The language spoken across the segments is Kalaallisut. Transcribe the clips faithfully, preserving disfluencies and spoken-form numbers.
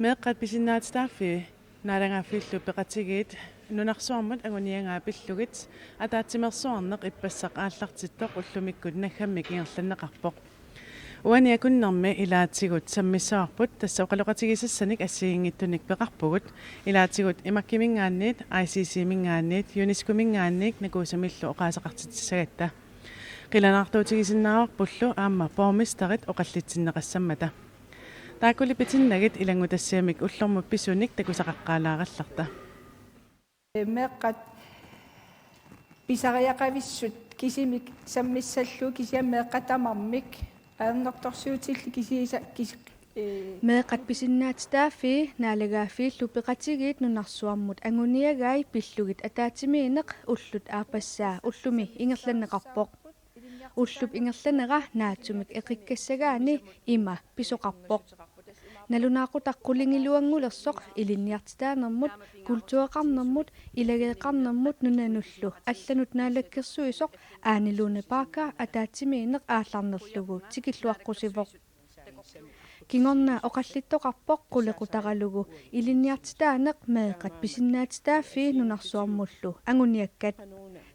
Meeqqat pisinnaatitaaffii naalagaaffiillu peqatigiit nunarsuarmut anguniagai pillugit ataatsimeersuarneq ippassaq aallartittoq ullumikkut naggammik ingerlanneqarpoq. Uani akunnermi ilaatigut sammissavarput, tassa oqaloqatigisassanik assigiinngitsunik peqarpugut. Ilaatigut I M A C-iminngaanniit, I C C-minngaanniit, UNESCO-minngaanniit Nakuusamillu oqaaseqartitsissagatta. Qilanaartuutigisinnaavarpullu aamma borgmesterit oqallitsinneqassammata. Taakkuli pitinnagit ilanngutassiamik ullormut pisunik takusaqaqqaalaarallarta. Meeqqat pisariaqavissut kisimik sammissallugu, kisianni meeqqat tamarmik ajornartorsiutillit kisiisa-, kis-, ee, Meeqqat pisinnaatitaaffii naalagaaffiillu peqatigiit nunarsuarmut anguniagai pillugit ataatsimiinneq ullut aappassaa ullumi ingerlanneqarpoq. Ullup ingerlanera naatsumik eqikkassagaanni ima pisoqarpoq. Nalunaaqutaq qulingiluanngulersoq ilinniartitaanermut, kultureqarnermut, ilageeqarnermut nunanullu allanut naalakkersuisoq Ane Lone Bagger ataatsimiinneq aallarnerlugu tikilluaqqusivoq. Kingorna oqallittoqarpoq qulequtaralugu ilinniartitaaneq meeqqat pisinnaatitaaffii nunarsuarmullu anguniakkat.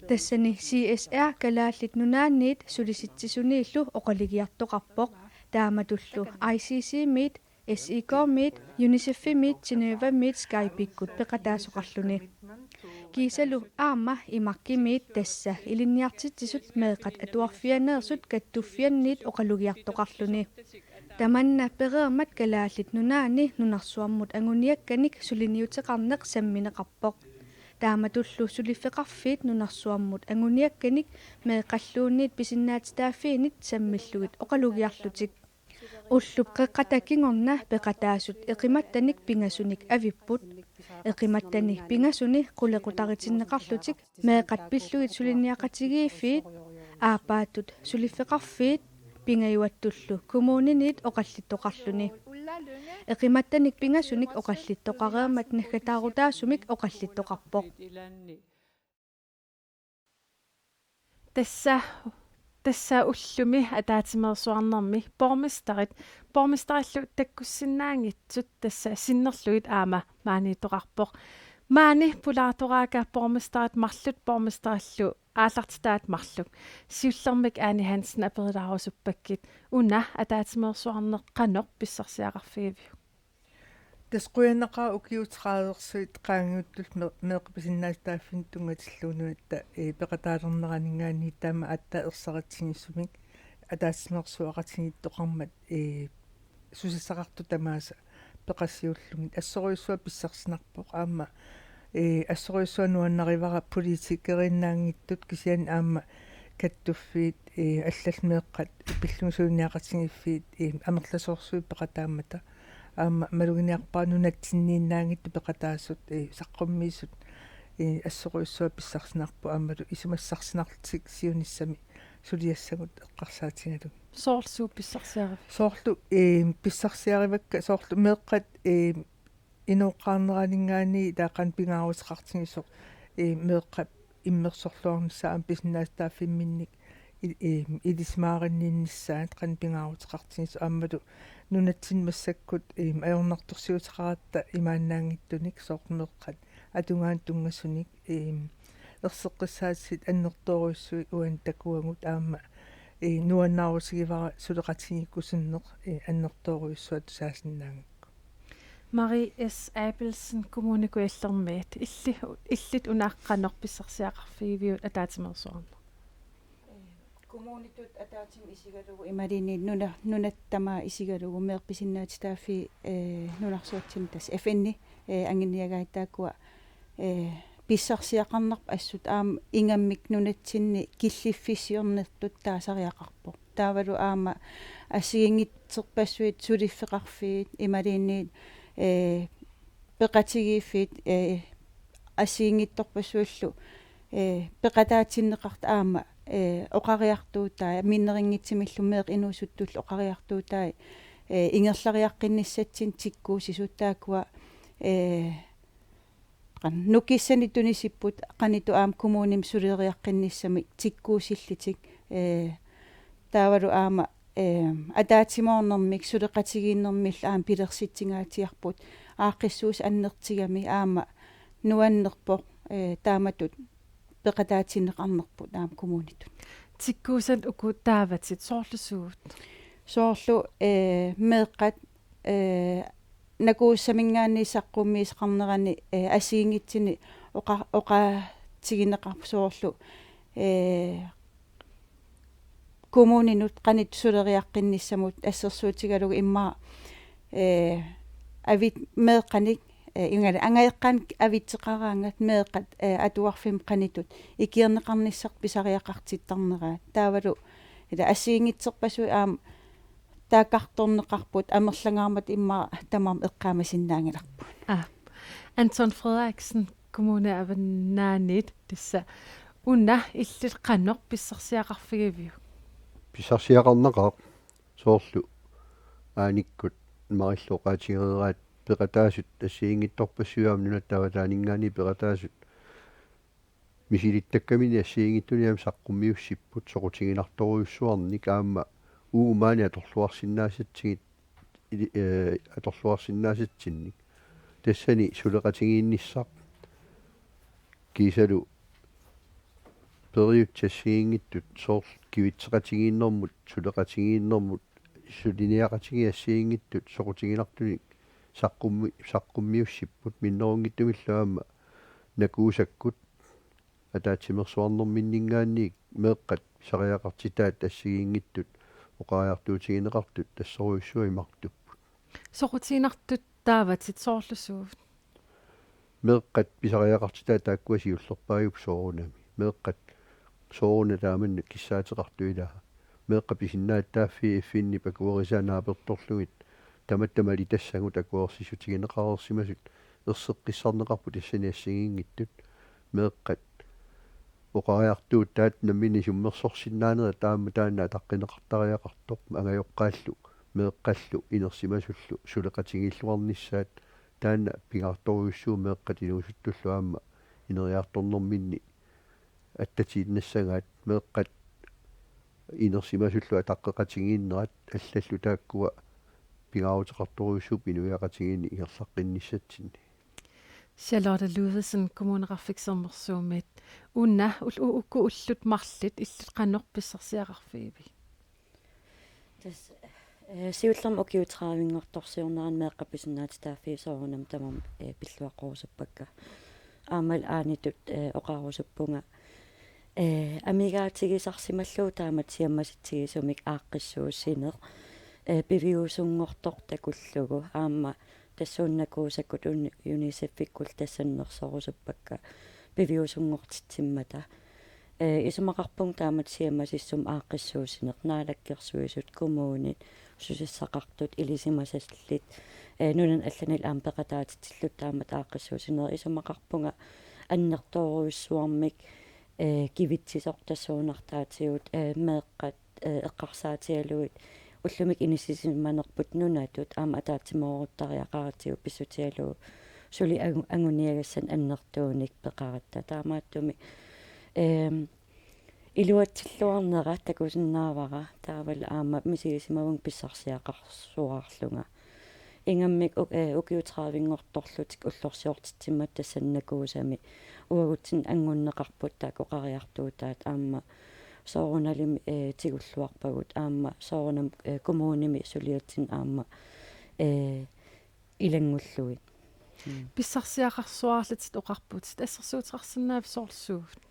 Tassani C S R Kalaallit Nunaanniit Sulisitsisuniillu oqalugiartoqarpoq. Taamatullu I C C-miit, S I K-miit, UNICEF-imiit, Genève-miit Skype-ikkut peqataasoqarluni. Kiisalu aamma I M A C-imiit, tassa ilinniartitsisut meeqqat atuarfianeersut kattuffianniit oqalugiartoqarluni. Tamanna pereermat Kalaallit Nunaanni nunarsuarmut anguniakkanik suliniuteqarneq sammineqarpoq. Taamatullu suliffeqarfiit nunarsuarmut anguniakkanik meeqqalluunniit pisinnaatitaaffiinit sammillugit oqalugiarlutik. Ullup qeqqata kingorna peqataasut eqimattanik pingasunik avipput. Eqimattani pingasuni qulequtaritinneqarlutik meeqqat pillugit suliniaqatigiiffiit, aappaattut suliffeqarfiit, pingajuattullu kommuniniit oqallittoqarluni. Eqimattanik pingasunik oqallittoqareermat naggataarutaasumik oqallittoqarpoq. Tassa, tassa ullumi ataatsimeersuarnermi borgmesterit, borgmesterillu takkussinnaanngitsut tassa sinnerlugit aamma maaniittoqarpoq. Maani pulaartoraakka borgmesterit marluk, borgmesterillu aallartitaat marluk. Siullermik Ane Hansen aperilaarusuppakka una ataatsimeersuarneq qanoq pissarsiaqarfigiviuk? Tassa qujanaqaaq ukiut trediversuit qaangiuttullu me-, meeqqat pisinnaatitaaffinnut tunngatillugu nunatta, ee, peqataalerneraninngaanniit taama aatsaat ersaritsigisumik ataatsimeersuaqatigiittoqarmat, ee, susassaqartut tamaasa peqasiullugit. Assorujussuaq pissarsinarpoq aamma, ee, assorujussuaq nuannarivara politikeriinnaanngitsut kisianni aamma kattuffiit, ee, allallu meeqqat pillugit suliniaqatigiiffiit, ee, amerlasoorsuit peqataammata. Aamma maluginiarpara nunatsinniinnaanngitsut peqataasut, ee, saqqummiisut, ee, assorujussuaq pissarsinarpoq aammalu isumassarsinnarlutik siunissami suliassagut eqqarsaatigalugit. Soorlu suut pissarsiariviuk? Soorlu, ee, pissarsiarivakka soorlu meeqqat, ee, inooqqaarneraninngaanniit taava qanoq pingaaruteqartigisoq, ee, meeqqap immersorluarnissaa aamma pisinnaatitaaffimminnik i-, ee, ilisimaarinninnissaat qanoq pingaaruteqartigisoq aammalu nunatsinni massakkut, ee, ajornartorsiuteqaratta imaannaanngitsunik soorlu meeqqat atugaannut tunngasunik, ee, erseqqissaatit annertoorujussuit uani takuagut aamma, ee, nuannaarutigivara suleqatigiikkusunneq, ee, annertoorujussuaq tusaasinnaagakku. Marie S. Abelsen, Kommune Kujallermiit. Illi-, illit una qanoq pissarsiaqarfigiviuk ataatsimeersuarneq? Kommunitut ataatsimut isigalugu imaluunniit nuna-, nunatta tamaat isigalugu meeqqat pisinnaatitaaffii, ee, nunarsuatsinni tassa F N-i, ee, anguniagaat taakkua, ee, pissarsiaqarnarput assut aamma ingammik nunatsinni killiffissiornertut taasariaqarpoq. Taavalu aamma assigiinngitsorpassuit suliffeqarfiit imaluunniit, ee, peqatigiiffiit, ee, assigiinngitsorpassuillu, ee, peqataatinneqartut aamma, ee, oqariartuutai, minnerunngitsumillu meeqqat inuusuttullu oqariartuutai, ee, ingerlariaqqinnissatsinnik tikkuussisut taakkua, ee, qan-, nukissanik tunisipput qanoq ittut aamma kommunimi suleriaqqinnissamik tikkuussillutik, ee, taavalu aamma eh, ataatsimoornermik suleqatigiinnermillu aamma pilersitsingaatsiarput aaqqissuussaq annertutigami aamma nuannerpoq, eh, taamatut peqataatinneqarnerput aamma kommunitut. Tikkuusanut uku taavatit soorlu suut? Soorlu, eh, meeqqat, eh, NAKUUSSAminngaanniit saqqummiisoqarnerani, eh, assigiinngitsunik oqa-, oqaatigineqarpoq soorlu, eh, kommuninut qanoq suleriaqqinnissamut assersuutigalugu immaqa, eh, avit-, meeqqanik, eh, ingali angajoqqaanik avitseqaraangat meeqqat, eh, atuarfimmi qanoq ikiorneqarnissaq pisariaqartittarneraat. Taavalu ila assigiinngitsorpassuit aamma taakkartorneqarput amerlangaarmata immaqa tamarmik eqqaamasinnaanngilarput. Aa. Anton Frederiksen, Kommune Avannaaniit, tassa una illit qanoq pissarsiaqarfigiviuk? Pissarsiaqarnaqaaq soorlu aanikkut Marillu oqaatigereeraat peqataasut assigiinngitsorpassuit aamma nunatta avataaninngaanniit peqataasut misilittakkaminik assigiinngitsunik aamma saqqummiussipput soqutiginartorujussuarnik aamma uagut maani atorluarsinnaasatsigit ili-, eh, atorluarsinnaasatsinnik. Tassani suleqatigiinnissaq kiisalu periutsit assigiinngitsut soorlu kivitseqatigiinnermut, suleqatigiinnermut, suliniaqatigiit assigiinngitsut soqutiginartunik saqqummi-, saqqummiussipput minnerunngitsumillu aamma NAKUUSSAkkut ataatsimeersuarnerminninngaanniit meeqqat pisariaqartitaat assigiinngitsut oqariartuutigineqartut assorujussuaq imartupput. Soqutiginartut taavatit soorlu suut? Meeqqat pisariaqartitaat taakkua siullerpaajupput soorunami. Meeqqat sooruna taamanna kissaateqartut ilaa. Meeqqat pisinnaatitaaffii F N-ip akuerisaa naapertorlugit tamatta malitassagut akuersissutigineqareersimasut erseqqissarneqarput tassani assigiinngitsut. Meeqqat oqariartuutaat nammineq isummersorsinnaanerat aamma taanna ataqqineqartariaqartoq angajoqqaallu meeqqallu inersimasullu suleqatigiilluarnissaat taanna pingaartorujussuuvoq meeqqat inuusuttullu aamma ineriartornerminni attatiinnassagaat meeqqat inersimasullu ataqqeqatigiinnerat allallu taakkua pingaaruteqartorujussuupput inuiaqatigiinni ingerlaqqinnissatsinni. Charlotte Ludvigsen, Kommuneqarfik Sermersuumit. Una ul-, u-, uku ullut marluk illit qanoq pissarsiaqarfigivit? Tassa, eh, siullermik ukiut tredivinngortorsiornerani meeqqat pisinnaatitaaffii soorunami tamarmik, eh, pilluaqqorusuppakka. Aammalu aanitut, eh, oqarusuppunga, eh, amigaatigisarsimallugu taamatut siammasitsigisumik aaqqissuussineq, eh, piviusunngortoq takullugu aamma tassuuna NAKUUSSAkkut un-, UNICEF-ikkut tassani nersorusuppakka piviusunngortitsimmata. Eh, isumaqarpunga taamatut siammasissumik aaqqissuussineq Naalakkersuisut, kommunit, susassaqartut, ilisimasallit, eh, nunanut allanillu aamma peqataatitsilluta taamatut aaqqissuussineq isumaqarpunga annertoorujussuarmik, eh, kivitsisoq tassuunartaatigut, eh, meeqqat eh, eqqarsaatigalugit ullumikkut inissisimanerput nunatut aamma ataatsimooruttariaqaratsigu pissutigalugu suli angu-, anguniagassanik annertuunik peqaratta. Taamaattumik, ehm, iluatsilluarnera takusinnaavara taavalu aamma misigisimavunga pissarsiaqarsuaarlunga. Ingammik uk-, eh, ukiut tredivinngortorlutik ullorsiortitsimmata tassani NAKUUSSAmi uagutsinnut anngunneqarput taakku oqariartuutaat aamma soorunalimi, eh, tigulluarpagut aamma soorunami, eh, kommunimi suliatsinnut aamma, eh, ilanngullugit. Mm. Pissarsiaqarsuaarlutit oqarputit, assersuuteqarsinnaavit soorlu suut?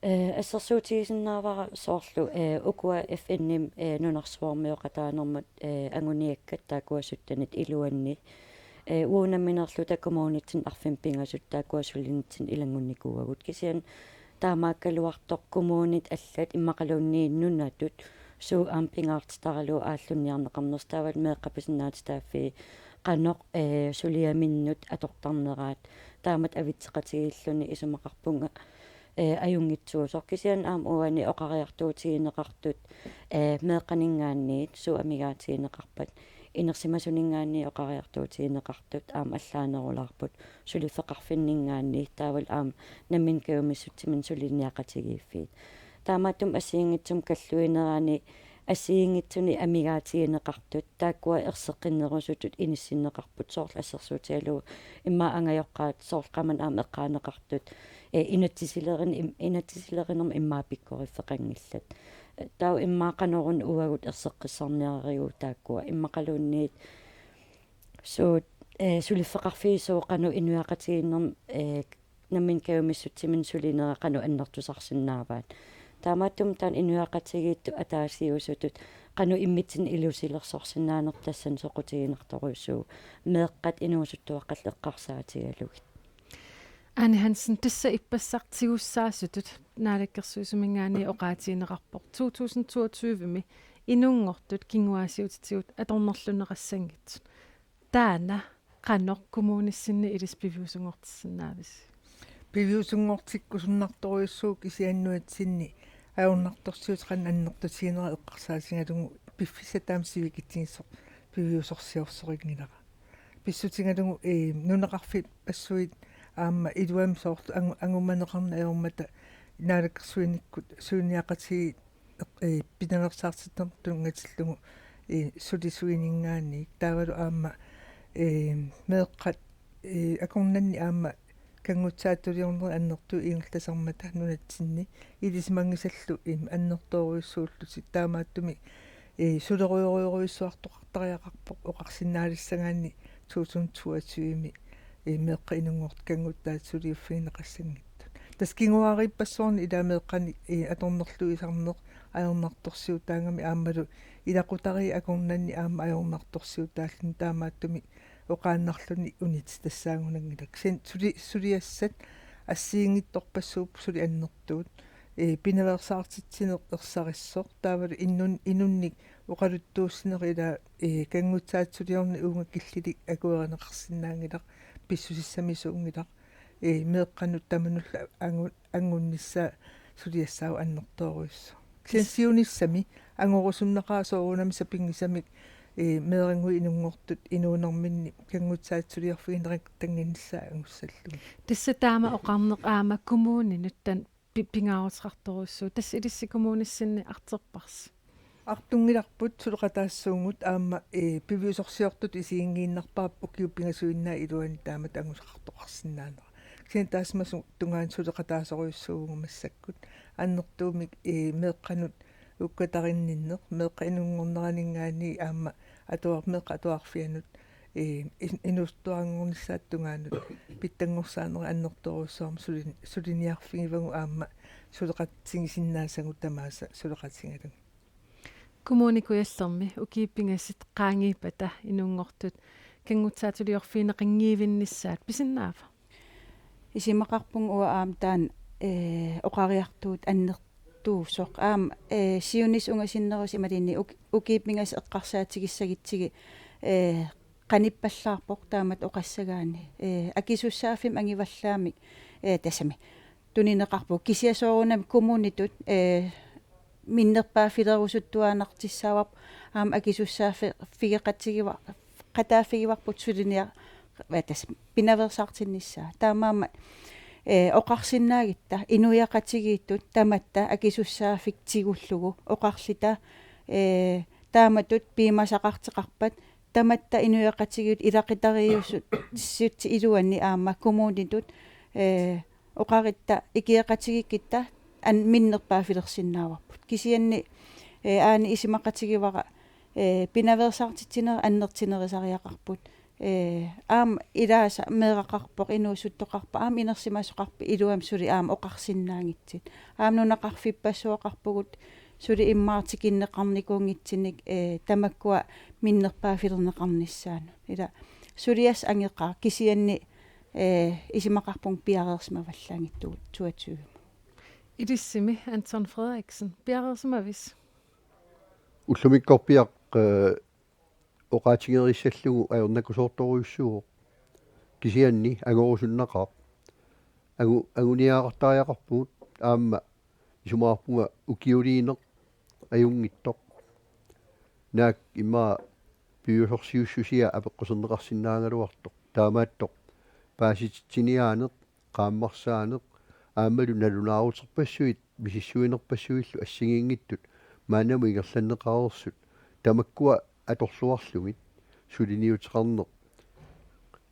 Eh, assersuutigisinnaavara soorlu, eh, ukua F N-imi, eh, nunarsuarmioqataanermut, eh, anguniakkat taakkua syttenit iluanni. Eh, uagut nammineerluta kommunitsinnut arfineq-pingasut taakkua sulinitsinni ilanngunnikuuagut. Kisianni taamaakkaluartoq kommunit allat immaqaluunniit nunatut suut aamma pingaartitaralugu aallunniarneqarnersoq taavalu meeqqat pisinnaatitaaffii qanoq, eh, suliaminnut atortarneraat taamatut avitseqatigiilluni isumaqarpunga, eh, ajunngitsuusoq. Kisianni aamma uani oqariartuutigineqartut, eh, meeqqaninngaanniit suut amigaatigineqarpat, inersimasuninngaanniit oqariartuutigineqartut aamma allaanerulaarput suliffeqarfinninngaanniit taavalu aamma nammineq kajumissutsiminnik suliniaqatigiiffiit. Taamaattumik assigiinngitsumik kalluinerani assigiinngitsunik amigaatigineqartut, taakkua erseqqinnerusutut inissinneqarput, soorlu assersuutigalugu immaqa angajoqqaat, soorlu qamani aamma eqqaaneqartut, ee, inatsisilerin-, im-, inatsisilerinermut immaqa pikkoriffeqanngillat. Taava immaqa qanoruna uagut erseqqissarniarerigut taakkua, immaqaluunniit suut, ee, suliffeqarfiit suut qanoq inuiaqatigiinnermi, ee, nammineq kajumissutsiminnik sulinerat qanoq annertusarsinnaavaat. Taamaattumik taanna inuiaqatigiittut ataasiusutut qanoq immitsinnut ilusilersorsinnaanerput tassani soqutiginartorujussuuvoq, meeqqat inuusuttuaqqallu eqqarsaatigalugit. Ane Hansen, tassa ippassaq tigussaasutut Naalakkersuisuminngaanniit oqaatigineqarpoq to tusind toogtyve-mi inunngortut kinguaassiuutitigut atornerlunneqassanngitsut. Taanna qanoq kommunissinni ilissi piviusunngortissinnaavisi? Piviusunngortikkusunnartorujussuuvoq, kisianni nunatsinni ajornartorsiutit qanoq annertutiginerat eqqarsaatigalugu piffissaq taama sivikitsigisoq piviusorsiorsorinngilaq. Pissutigalugu, ee, nunaqarfippassuit aamma iluamik soorlu angu-, angumaneqarneq ajormata naalakkersuinikkut suiniaqatigiit, ee, pinaveersaartitsinermut tunngatillugu, ee, sulisuininngaanniit. Taavalu aamma, ee, meeqqat, ee, akornanni aamma kanngutsaatsuliornerit annertuut ingerlasarmata nunatsinni ilisimanngisallu, im, annertoorujussuullutik. Taamaattumik, ee, sulerujorujussuartoqartariaqarpoq oqarsinnaalissagaanni to tusind toogtyve-mi, ee, meeqqat inunngortut kanngutsaatsuliuffigineqassanngitsut. Tassa kinguaariippassuarni ilaa meeqqanik, ee, atornerluisarneq ajornartorsiutaagami aammalu ilaqutariit akornanni aamma ajornartorsiutaalluni, taamaattumik oqaannarluni unitsitassaagunanngilaq. Kisianni suli-, suliassat assigiinngitsorpassuupput suli annertuut. Ee, pinaveersaartitsineq ersarissoq. Taavalu innun-, inunnik oqaluttuussineq ilaa, ee, kanngutsaatsuliorneq uunga killilik akuerineqarsinnaanngilaq, pissusissamisuunngilaq. Ee, meeqqanut tamanullu angu-, angunnissaa suliassaavoq annertoorujussuuvoq. Kisianni siunissami angorusunnaqaaq soorunami sapinngisamik, ee, meerannguit inunngortut inuunerminni kanngutsaatsuliorfigineqattannginnissaa angussallugit. Tassa taama oqarneq aamma kommuninut taanna pi-, pingaaruteqartorujussuuvoq. Tassa ilissi kommunissinni arterparsi? Artunngilarput suleqataassuugut aamma, ee, piviusorsiortutut isiginngiinnarparput ukiut pingasuinnaat iluanni taamatut angusaqartoqarsinnaanera. Kisianni taassuma su-, tungaanut suleqataasorujussuuvugut massakkut. Annertuumik, ee, meeqqanut ukkatarinninneq, meeqqat inunngorneraninngaanniit aamma atuar-, meeqqat atuarfianut, ee, in-, inuusuttuaranngornissaata tungaanut pitsanngorsaanerit annertoorujussuarmik sulin-, suliniarfigivagut aamma suleqatigisinnaasagut tamaasa suleqatigalugit. Kommune Kujallermi ukiut pingasut qaangiuppata inunngortut kanngutsaatsuliorfigineqanngivinnissaat pisinnaava? Isumaqarpunga uanga aamma taanna, ee, oqariartuut annertuusoq. Aamma, ee, siunissaq ungasinnerusoq imaluunniit uk-, ukiut pingasut eqqarsaatigissagutsigu, ee, qanippallaarpoq taamatut oqassagaanni. Ee, akisussaaffimmik anguvallaamik, ee, tassami tunineqarpoq. Kisianni soorunami kommunitut, ee, minnerpaaffilerusuttuaannartussaavarput, aamma akisussaaffi-, -figeqatigiva-, -qataaffigivarput suliniar-, ee, tassa pinaveersaartinnissaa. Taamaammat, ee, oqarsinnaagutta inuiaqatigiittut tamatta akisussaaffik tigullugu oqarluta, ee, taamatut piumasaqartoqarpat, tamatta inuiaqatigiit ilaqutariiusut sut iluanni aamma kommunitut, ee, oqarutta ikioqatigiikkutta an-, minnerpaaffilersinnaavarput. Kisianni, ee, aana isumaqatigivara, ee, pinaveersaartitsinerit annertunerusariaqarput. Ee, aamma ilaasa meeraqarpoq, inuusuttoqarpoq, aamma inersimasoqarpoq, iluamik suli aamma oqarsinnaanngitsut. Aamma nunaqarfippassuaqarpugut suli immaqa tikinneqarnikuunngitsunik, ee, tamakkua minnerpaaffilerneqarnissaannut. Ila suliassaq angeqaaq, kisianni, ee, isumaqarpunga piareersimavallaanngitsugut toogtyve. Ilissimi Anton Frederiksen, piareersimavisi? Ullumikkorpiaq, ee, oqaatigerissallugu ajornakusoortorujussuuvoq. Kisianni angorusunnaqaaq. Angu-, anguniagaqartariaqarpugut aamma isumaqarpunga ukiuliineq ajunngitsoq. Naak immaqa piviusorsiussusia apeqquserneqarsinnaagaluartoq. Taamaattoq paasititsiniaaneq, qaammarsaaneq, aammalu nalunaaruterpassuit, misissuinerpassuillu assigiinngitsut maannamut ingerlanneqareersut, tamakkua atorluarlugit suliniuteqarneq,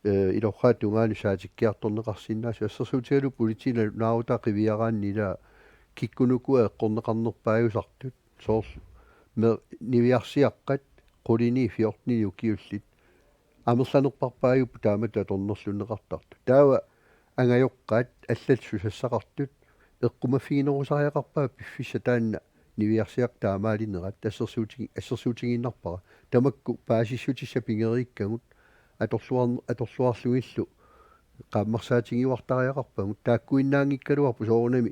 ee, ilorraap tungaanut saatikkiartorneqarsinnaasut. Assersuutigalugu politiinut naarutaa qiviaraanni ilaa kikkunuku eqqorneqarnerpaajusartut, soorlu me-, niviarsiaqqat qulinit fjortenit ukiullit amerlanerparpaajupput taamatut atornerlunneqartartut. Taava angajoqqaat allallu susassaqartut eqqumaffiginerusariaqarpaat piffissaq taanna niviarsiaqqat taamaalinerat assersuutigi-, assersuutigiinnarpara. Tamakku paasissutissat pigeriikkagut atorluar-, atorluarlugillu qaammarsaatigiuartariaqarpagut. Taakkuinnaanngikkaluarpoq soorunami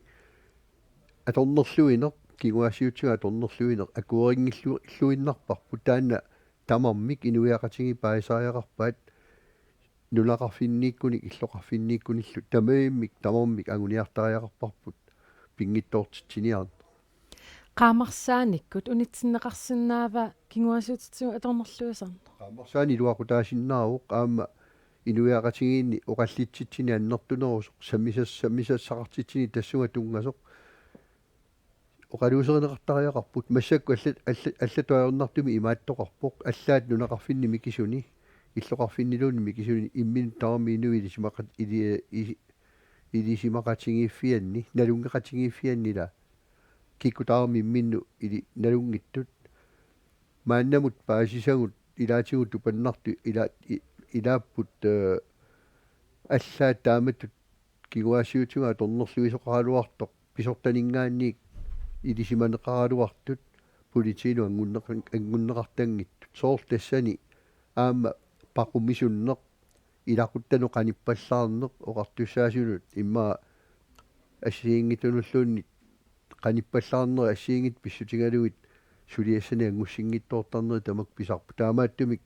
atornerluineq, kinguaassiuutitigut atornerluineq akuerinngilluinnarparput, taanna tamarmik inuiaqatigiit paasisariaqarpaat nunaqarfinniikkunik illoqarfinniikkunillu, tamarmik, tamarmik anguniartariaqarparput pinngitsoortitsiniarneq. Qaamarsaanikkut unitsinneqarsinnaava kinguaassiuutitigut atornerluisarneq? Qaammarsaaneq iluaqutaasinnaavoq, aamma inuiaqatigiinni oqallitsitsineq annertunerusoq, sammisas-, sammisassaqartitsineq tassunga tunngasoq oqaluuserineqartariaqarput. Massakkut alla-, alla-, allatut ajornartumik imaattoqarpoq: allaat nunaqarfinni mikisuni, illoqarfinniluunniit mikisuni, imminnut tamarmik inuit ilisimaqa-, ili-, i-, ilisimaqatigiiffianni, nalunngeqatigiiffianni ilaa, kikkut tamarmik imminnut ili-, nalunngitsut. Maannamut paasisagut ilaatigut tupannartut ila-, i-, ilaapput, ee, allaat taamatut kinguaassiuutitigut atornerluisoqaraluartoq, pisortaninngaanniit ilisimaneqaraluartut politiinut anngunneq-, anngunneqartanngitsut. Soorlu tassani aamma paqumisunneq, ilaquttanut qanippallaarneq, oqartussaasunut immaqa assigiinngitsunulluunniit qanippallaarnerit assigiinngitsut pissutigalugit suliassanik angussinngitsoortarneri tamakku pisarput. Taamaattumik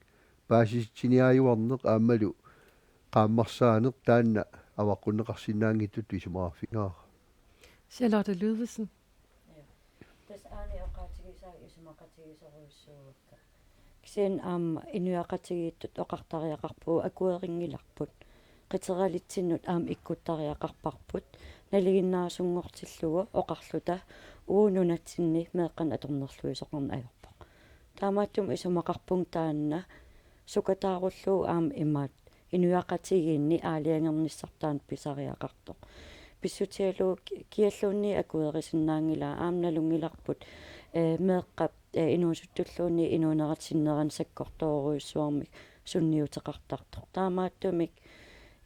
paasisitsiniaajuarneq aammalu qaammarsaaneq taanna avaqqunneqarsinnaanngitsutut isumaqarfigaara. Charlotte Ludvigsen. Ja. Tassa aani oqaatigisaa isumaqatigisorujussuuakka. Kisianni aamma inuiaqatigiittut oqartariaqarpugut akuerinngilarput. Qiteralitsinnut aamma ikkuttariaqarparput. Nalinginnaasunngortillugu oqarluta: Uagut nunatsinni meeqqanik atornerluisoqarneq ajorpoq. Taamaattumik isumaqarpunga taanna sukataarullugu aamma imaat inuiaqatigiinni aalajangernissarput taanna pisariaqartoq. Pissutigalugu ki-, kialluunniit akuerisinnaanngilaa, aamma nalunngilarput, ee, meeqqap, ee, inuusuttulluunniit inuunerat sinnerani sakkortoorujussuarmik sunniuteqartartoq. Taamaattumik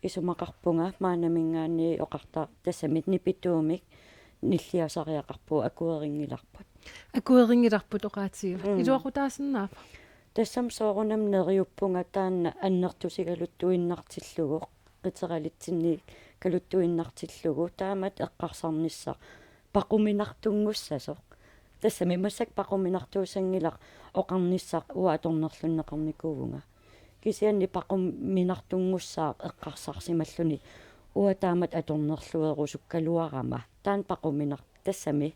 isumaqarpunga maannaminngaanniit oqarta-, tassami nipituumik nilliasariaqarpugut akuerinngilarput. Akuerinngilarput oqaatigiva. Mm. Iluaqutaasinnaava? Tassami soorunami neriuppunga taanna annertusigaluttuinnartillugu, qiteralitsinnut kaluttuinnartillugu, taamatut eqqarsarnissaq paquminartunngussasoq. Tassami massakkut paquminartuussanngilaq oqarnissaq uanga atornerlunneqarnikuuvunga. Kisianni paquminartunngussaaq eqqarsarsimalluni uanga taamatut atornerluerusukkaluarama. Taanna paquminar-, tassami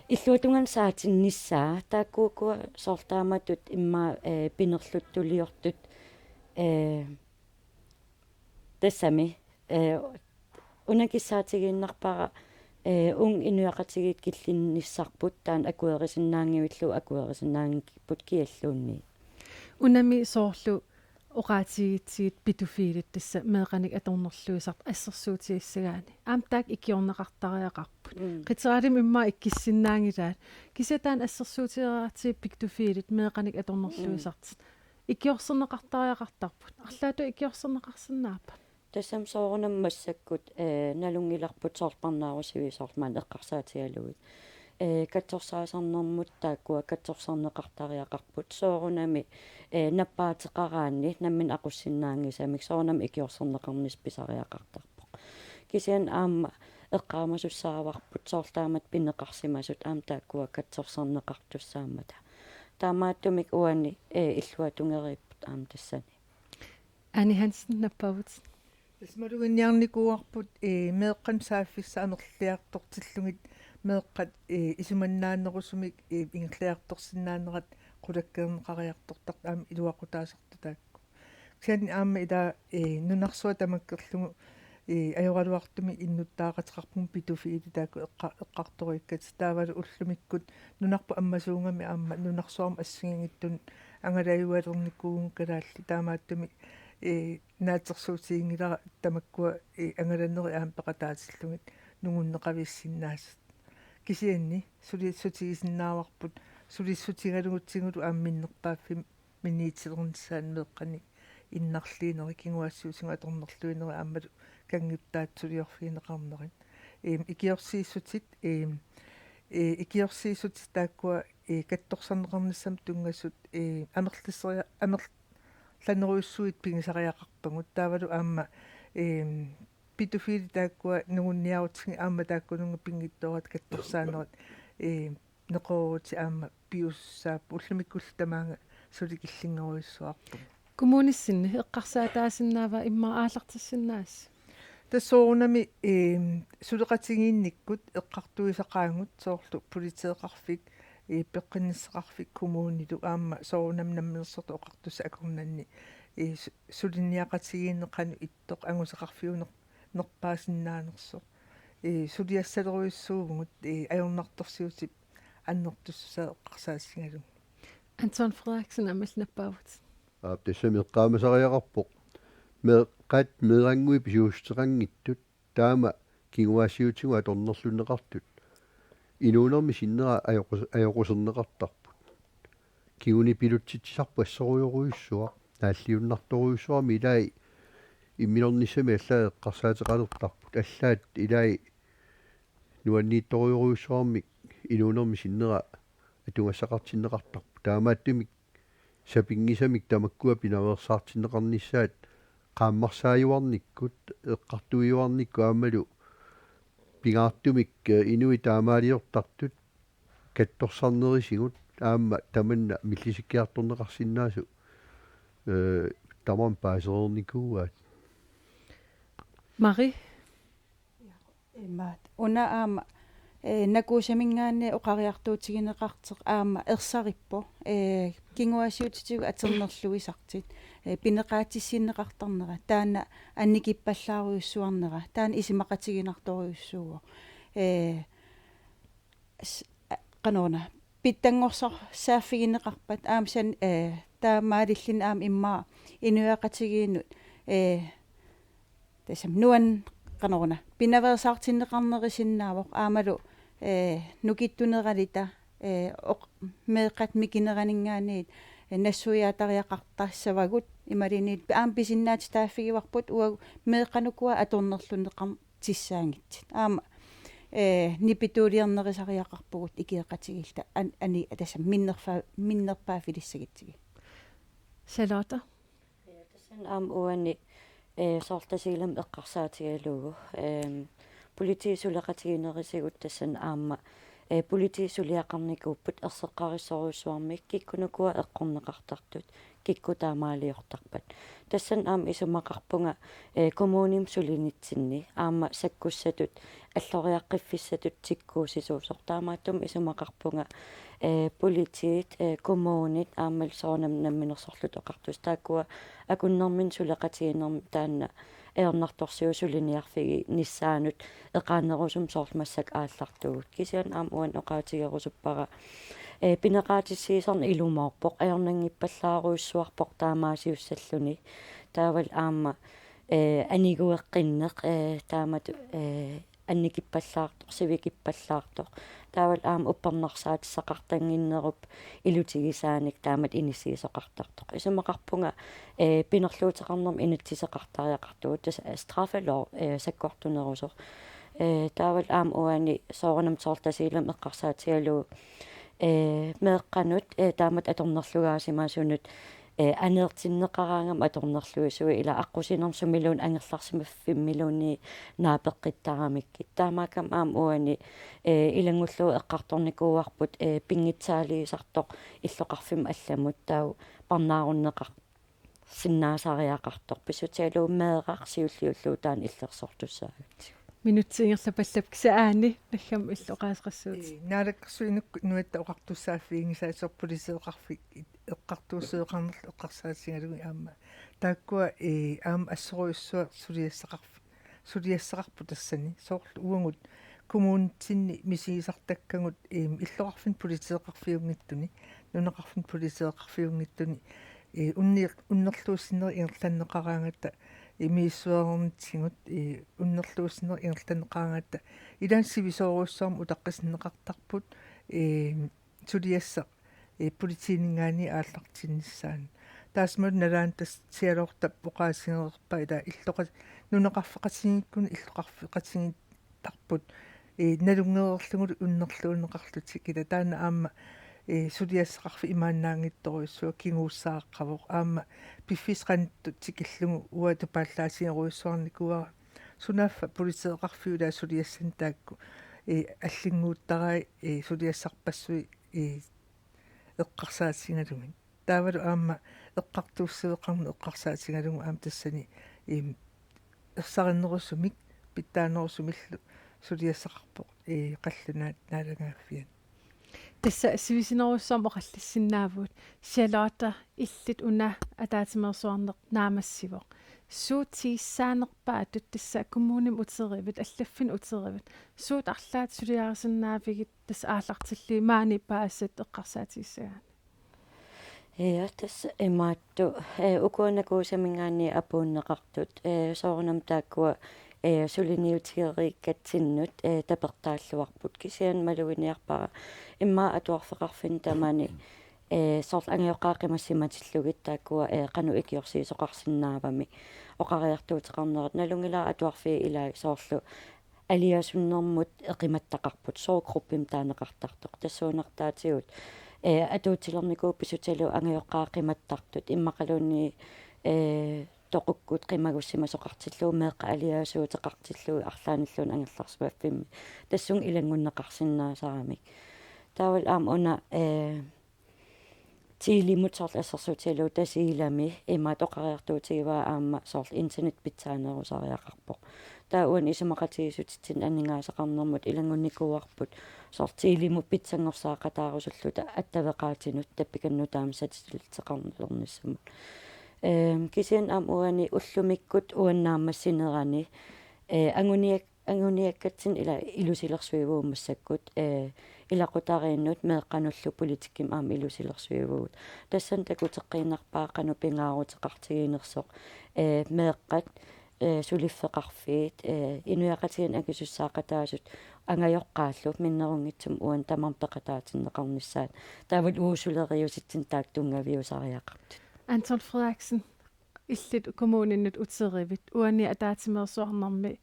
illuatungaanut saatinnissaa, taakkuuku soorlu taamatut immaqa, ee, pinerluttuliortut, ee, tassami, ee, una kissaatigiinnarpara, ee, uunga inuiaqatigiit killinnissarput taanna akuerisinnaanngivillugu akuerisinnaanngikkipput kialluunniit. Unami soorlu oqaatigigatsigu pædofilit tassa meeqqanik atornerluisartut assersuutigissagaanni. Aamma taakku ikiorneqartariaqarput. Mm. Qiteralimi immaqa ikissinnaanngilaat. Kisianni taanna assersuutigereeratsigu pædofilit meeqqanik atornerluisartut. Mm. Ikiorserneqartariaqartarput. Arlaatigut ikiorserneqarsinnaappat? Tassami soorunami massakkut, ee, nalunngilarput soorlu parnaarusiviit soorlu maani eqqarsaatigalugit. Ee, katsorsaasarnermut taakkua katsorsarneqartariaqarput. Soorunami, ee, nappaateqaraanni nammineq aqussinnaanngisamik soorunami ikiorserneqarnissaq pisariaqartarpoq. Kisianni aamma eqqaamasussaavarput soorlu taamatut pineqarsimasut aamma taakkua katsorsarneqartussaammata. Taamaattumik uani, ee, illuatungeriipput aamma tassani. Ane Hansen, nappaavutit. Tassa maluginniarnikuuarput, ee, meeqqanut saaffissaq amerliartortillugit meeqqat, ee, isumannaanerusumik, ee, ingerlariartorsinnaanerat qulakkeerneqariartortartut aamma iluaqutaasartut taakku. Kisianni aamma ila, ee, nunarsuaq tamakkerlugu ee, ajoraluartumik innuttaaqateqarpugut pædofili taakku eqqa-, eqqartoriikkatit, taavalu ullumikkut nunarput ammasuugami aamma nunarsuarmi assigiinngitsunut angalajaalernikuuvugut kalaallit, taamaattumik, ee, naatsorsuutiginngilara tamakkua, ee, angalanerit aamma peqataatillugit nungunneqavissinnaasut. Kisianni sulissutigisinnaavarput, sulissutigalugutsigulu aamma minnerpaaffimmi miniitsilernissaanut meeqqanik innarliinerit, kinguaassiuutigut atornerluinerit aammalu kannguttaatsuliorfigineqarnerit. Eem, ikiorsiissutit, eem, ee, ikiorsiissutit taakkua, ee, katsorsarneqarnissamut tunngasut, ee, amerlisseria-, amerlanerujussuit pigisariaqarpagut. Taavalu aamma, eem, pædofili taakkua nungunniarutsigit aamma taakkununnga pinngitsooratik katsorsaanerit, ee, neqeroorutit aamma piussaapput, ullumikkullu tamaanga suli killinngerujussuarpugut. Kommunissinni eqqarsaataasinnaava immaqa aallartissinnaasi? Tassa soorunami, eem, suleqatigiinnikkut eqqartuisaqaagut soorlu politeeqarfik, ee, peqqinnissaqarfik kommunilu aamma soorunami Namminersorlutik Oqartussat akornanni, ee, su-, suliniaqatigiinneq qanoq ittoq angusaqarfiuner-, nerpaasinnaanersoq. Ee, suliassalerujussuuvugut, ee, ajornartorsiutip annertussusaa eqqarsaatigalugu. Anton Frederiksen, aamma illit nappaavutit. Aap, tassami eqqaamasariaqarpoq. Meeqqat meerannguit pisuussuteqanngitsut, taama kinguaassiuutigut atornerlunneqartut, inuunermi sinnera ajoqus-, ajoquserneqartarput. Kingunipilutsitsisarput assorujorujussuaq, naalliunnartorujussuarmik ilai imminornissamik allaat eqqarsaateqalertarput, allaat ilai nuanniittorujorujussuarmik inuunermi sinnera atugassaqartinneqartarput. Taamaattumik sapinngisamik tamakkua pinaveersaartinneqarnissaat qaammarsaajuarnikkut, eqqartuijuarnikkut aammalu pingaartumik, eh, inuit taamaaliortartut katsorsarnerisigut aamma tamanna millisikkiartorneqarsinnaasoq, eh, tamarmik paasereernikuuaat. Mari? Imaat. Una aamma, eh, Nakuusaminngaanniit oqariartuutigineqartoq aamma ersarippoq, eh, kinguaassiuutitigut atornerluisartut, eh, pineqaatissinneqartarnera, taanna annikippallaarujussuarnera, taanna isumaqatiginartorujussuuvoq. Eh, s-, a-, qanoruna, pitsanngorsarsaaffigineqarpat aamma san-, eh, taamaalilluni aamma immaqa inuiaqatigiinnut, eh, tassami nuan-, qanoruna, pinaveersaartinneqarnerisinnaavoq aammalu, eh, nukittuneralluta, eh, oq-, meeqqat mikineraninngaanniit, eh, nassuiaatariaqartassavagut imaluunniit aamma pisinnaatitaaffigivarput uagut meeqqanukua atornerlunneqar-, tissaanngitsut. Aamma, eh, nipituuliornerusariaqarpugut ikioqatigiilluta an-, ani-, tassami minnerfa-, minnerpaaffilissagutsigit. Charlotte? Ja, tassani aamma uani, eh, soorlu Tasiilami eqqarsaatigalugu, ehm, politiit suleqatiginerisigut tassani aamma, eh, politiit suliaqarnikuupput erseqqarissorujussuarmik kikkunukua eqqorneqartartut, kikkut taamaaliortarpat. Tassani aamma isumaqarpunga, eh, kommunimi sulinitsinni aamma sakkussatut, alloriaqqiffissatut tikkuussisuusoq. Taamaattumik isumaqarpunga, eh, politiit, eh, kommunit aammalu soorunami Namminersorlutik Oqartussat taakkua akunnerminni suleqatigiinnermi taanna ajornartorsiut suliniarfiginissaannut eqaannerusumik soorlu massakkut aallartuugut. Kisianni aamma uani oqaatigerusuppara, eh, pineqaatissiisarneq ilumoorpoq, ajornanngippallaarujussuarpoq taamaasiussalluni. Taavalu aamma, eh, anigueqqinneq, eh, taamatut, eh, annikippallaartoq, sivikippallaartoq. Taavalu aamma uppernarsaatissaqartannginnerup ilutigisaanik taamatut inissiisoqartartoq. Isumaqarpunga, eh, pinerluuteqarnermut inatsiseqartariaqartugut, tassa straffelov, eh, sakkortunerusoq. Eh, taavalu aamma uani soorunami soorlu Tasiilami eqqarsaatigalugu, eh, meeqqanut, eh, taamatut atornerlugaasimasunut, eh, aneertinneqaraangama atornerluisui ila aqqusinermi sumiluunniit angerlarsimaffimmilluunniit naapeqqittaramikkit. Taamaakkami aamma uani, eh, ilanngullugu eqqartornikuuarput, eh, pinngitsaaliisartoq illoqarfimmut allamut taava parnaarunneqarsinnaasariaqartoq. Pissutigalugu meeraq siulliullugu taanna illersortussaagatsigu. Minutsit ingerlappallapput, kisianni Aani, naggammik illit oqaaseqassuutit. Ee, Naalakkersuinukkut Nunatta Oqartussaaffiginngisaasut politeeqarfik eqqartuussisoqarnerlu eqqarsaatigalugu aamma. Taakkua, ee, aamma assorujussuaq suliassaqarf-, suliassaqarpoq tassani. Soorlu uagut kommunitsinni misigisartakkagut, eem, illoqarfinni politeeqarfiunngitsuni, nunaqarfinni politeeqarfiunngitsuni, ee, unni-, unnerluussinerit ingerlanneqaraangatta, ee, misissueernitsigut, ee, unnerluussinerit ingerlanneqaraangatta, ilaanni sivisoorujussuarmik utaqqisinneqartarput, ee, suliassaq, ee, politiininngaanniit aallartinnissaanut. Taassumalu nalaani tassa sialoortap oqaasigereerpaa ilaa illoqa-, nunaqarfeqatigiikkunni illoqarfeqatigiittarput, ee, nalunngereerlugulu unnerluunneqarlutik ilaa taanna aamma, ee, suliassaqarfik imaannaanngitsorujussuaq kinguussaaqqavoq aamma piffissaq qanittut tikillugu uanga tupaallaasigerujussuarnikuuara. Sunaaffa politeeqarfiup ilaa suliassani taakku, ee, allinnguuttarai, ee, suliassarpassuit, ee, eqqarsaatigalugit. Taavalu aamma eqqartuussiveqarneq eqqarsaatigalugu aamma tassani, eem, ersarinnerusumik pitsaanerusumillu suliassaqarpoq, ee, qallunaat naalagaaffiat. Tassa sivisunerujussuarmik oqallissinnaavugut, Charlotte, illit una ataatsimeersuarneq naammassivoq. Suut siussaanerpaatut tassa kommunimi uterivit, allaffinni uterivit, suut arlaat suliarisinnaavigit tassa aallartillugit maani paasisat eqqarsaatigissagaanni? Ja, tassa imaattoq, ee, uku nakuusaminngaanniit apuunneqartut, ee, soorunami taakkua, ee, suliniutigereerakkatsinnut, ee, tapertaalluarput, kisianni maluginiarpara immaqa atuarfeqarfinni tamani, ee, soorlu angajoqqaat qimassimatillugit taakkua, ee, qanoq ikiorsiisoqarsinnaavami oqariartuuteqarnerat, nalunngilara atuarfiit ilaat soorlu aliasunnermut eqimattaqarput, sorggruppimik taaneqartartoq. Tassuunartaatigut, ee, atuutsilernikuuvoq pisutaallu angajoqqaat qimattartut, immaqaluunniit, ee, toqukkut qimagussimasoqartillugu meeqqat aliasuuteqartillugu arlaannilluunniit angerlarsimaffimmi. Tassunga ilanngunneqarsinnaasaramik. Taavalu aamma una, ee, Telemut soorlu assersuutigalugu Tasiilami imaattoq oqariartuutigivaa aamma soorlu internet pitsaanerusariaqarpoq. Taava uani isumaqatigiissutitsinni aningaasaqarnermut ilanngunnikuuarput soorlu Telemut pitsanngorsaaqataarusulluta attaveqaatinut tappikannut taama satellitteqarnernissamut. Ehm, kisianni aamma uani ullumikkut uani naammassinerani, ee, anguniak-, anguniakkatsinnut ila ilusilersuivugut massakkut, ee, ilaqutariinnut meeqqanullu politikkimik aamma ilusilersuivugut. Tassani takuteqqiinnarpara qanoq pingaaruteqartiginersoq, ee, meeqqat, ee, suliffeqarfiit, ee, inuiaqatigiinni akisussaaqataasut angajoqqaallu minnerunngitsumik uani tamarmik peqataatinneqarnissaat. Taavalu uagut suleriaaseqatigiinni taakku tunngaviusariaqartut. Anton Frederiksen, illit kommuninut uterivit, uani ataatsimeersuarnermi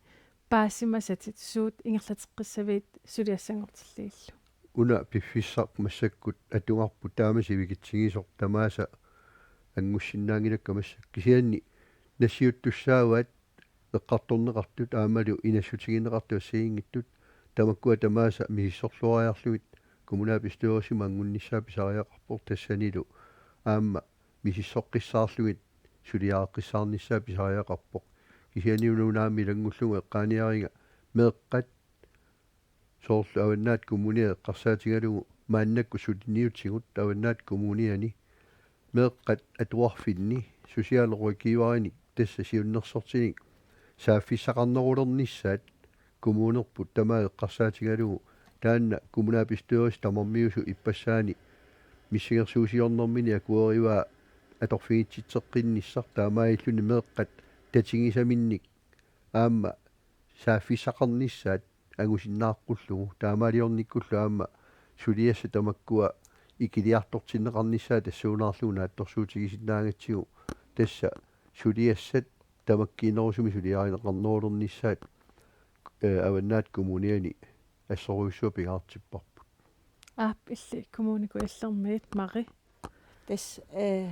paasimasatit suut ingerlateqqissavigit suliassanngortillugillu? Una piffissaq massakkut atugarput taama sivikitsigisoq tamaasa angussinnaanngilakka massakkut. Kisianni nassiuttussaavaat eqqartorneqartut aammalu inassutigineqartut assigiinngitsut, tamakkua tamaasa misissorluariarlugit kommunalbestyrelsimi anngunnissaa pisariaqarpoq, tassanilu aamma misissoqqissaarlugit suliareqqissaarnissaa pisariaqarpoq. Kisianni una aamma ilanngullugu eqqaaniariga meeqqat soorlu Avannaata Kommuniani eqqarsaatigalugu maannakkut suliniutigut Avannaata Kommuniani meeqqat atuarfinni socialrådgiverinik tassa siunnersortinik saaffissaqarnerulernissaat kommunerput tamaat eqqarsaatigalugu, taanna kommunalbestyrelsip tamarmiusut ippassaani missingersuusiornermini akuerivaa atorfigitsitseqqinnissaq, taamaalilluni meeqqat tatigisaminnik aamma saaffissaqarnissaat angusinnaaqqullugu, taamaaliornikkullu aamma suliassat tamakkua ikiliartortinneqarnissaat tassuunaarlugu naatsorsuutigisinnaagatsigu, tassa suliassat tamakkiinerusumik suliarineqarnerulernissaat, ee, Avannaata Kommuniani assorujussuaq pingaartipparput. Aap, illit Kommune Kujallermiit, Mari. Tassa, ee,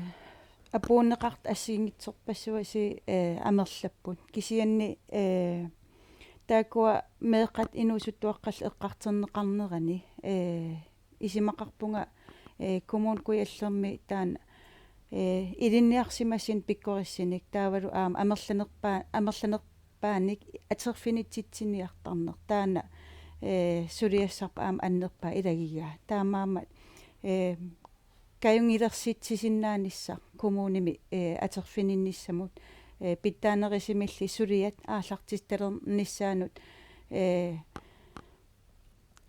apuunneqartut assigiinngitsorpassuit, ee, amerlapput. Kisianni, ee, taakkua meeqqat inuusuttuaqqallu eqqartorneqarnerani, ee, isumaqarpunga, ee, Kommune Kujallermi taanna, ee, ilinniarsimasunut pikkorissinik taavalu aamma amerlanerpaa-, amerlanerpaanik atorfinitsitsiniartarneq. Taanna, ee, suliassarput aamma annerpaaq ilagigaa. Taamaammat, ee, kajunngilersitsisinnaanissaq kommunimi, ee, atorfininnissamut, ee, pitsaanerusumilli suliat aallartittalernissaannut, ee,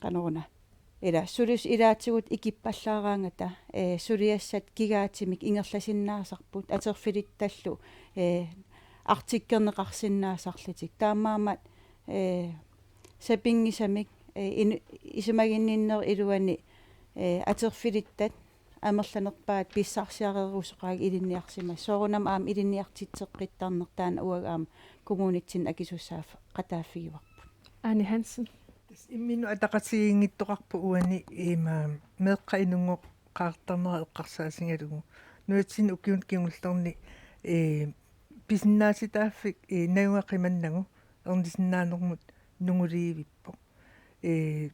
qanoruna. Ila sulisut ilaatigut ikippallaaraangata, ee, suliassat kigaatimik ingerlasinnaasarput, atorfilittallu, ee, artikkerneqarsinnaasarlutik. Taamaammat, ee, sapinngisamik, ee, inu-, isumaginninnerup iluani, ee, atorfilittat amerlanerpaat pissarsiarerusoqaat ilinniarsimasut. Soorunami aamma ilinniartitseqqittarneq taanna uagut aamma kommunitsinni akisussaaffeqataaffigivarput. Ane Hansen. Tassa imminut ataqatigiinngittoqarpoq uani ima meeqqat inunngooqqaartarnerat eqqarsaatigalugu. Nunatsinni ukiuni kingullerni, ee, pisinnaatitaaffik, ee, najugaqqimannagu ernisinnaanermut nunguliivippoq. Ee,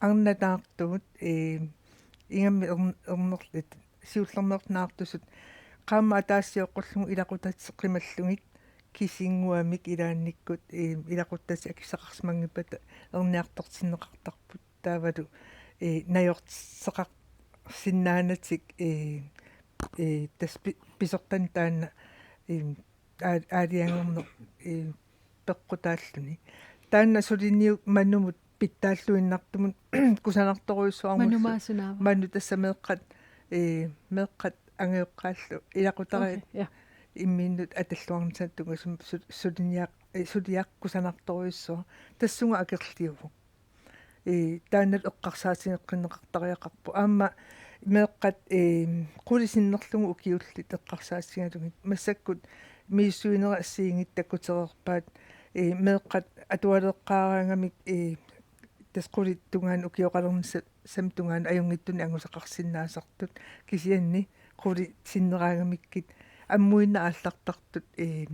arnat naartuut, ee, ingammik ern-, ernerl-, et, siullermeerneq naartusut qaammat ataaseq sioqqullugu ilaquttateqqimallugit kisinnguamik ilaannikkut, ee, ilaquttatik akissaqarsimanngippata erniartortinneqartarput. Taavalu, ee, najorteqarsinnaanatik, ee, ee, tassa pi-, pisortanit taanna, ee, aa-, aalajangerneq, ee, peqqutaalluni. Taanna suliniuk Manumut pitsaalluinnartumut kusanartorujussuarmullu. Manu maani sunaava? Manu tassa meeqqat, ee, meeqqat angajoqqaallu ilaqutariit. Okay, ja. Imminnut atalluarnissaata tungaanut su-, suliniaq-, ee, suliaq kusanartorujussuaq. Tassunga akerliuvoq. Ee, taanna eqqarsaatigeqqinneqartariaqarpoq. Aamma meeqqat, ee, qulit sinnerlugit ukiullit eqqarsaatigalugit. Massakkut misissuinerit assigiinngitsut takkutereerpaat, ee, meeqqat atualeqqaaraangamik, ee, tassa qulit tungaanut ukioqalernissap tungaanut ajunngitsunik angusaqarsinnaasartut. Kisianni qulit sinneraangamikkit ammuinnaq aallartartut, ee,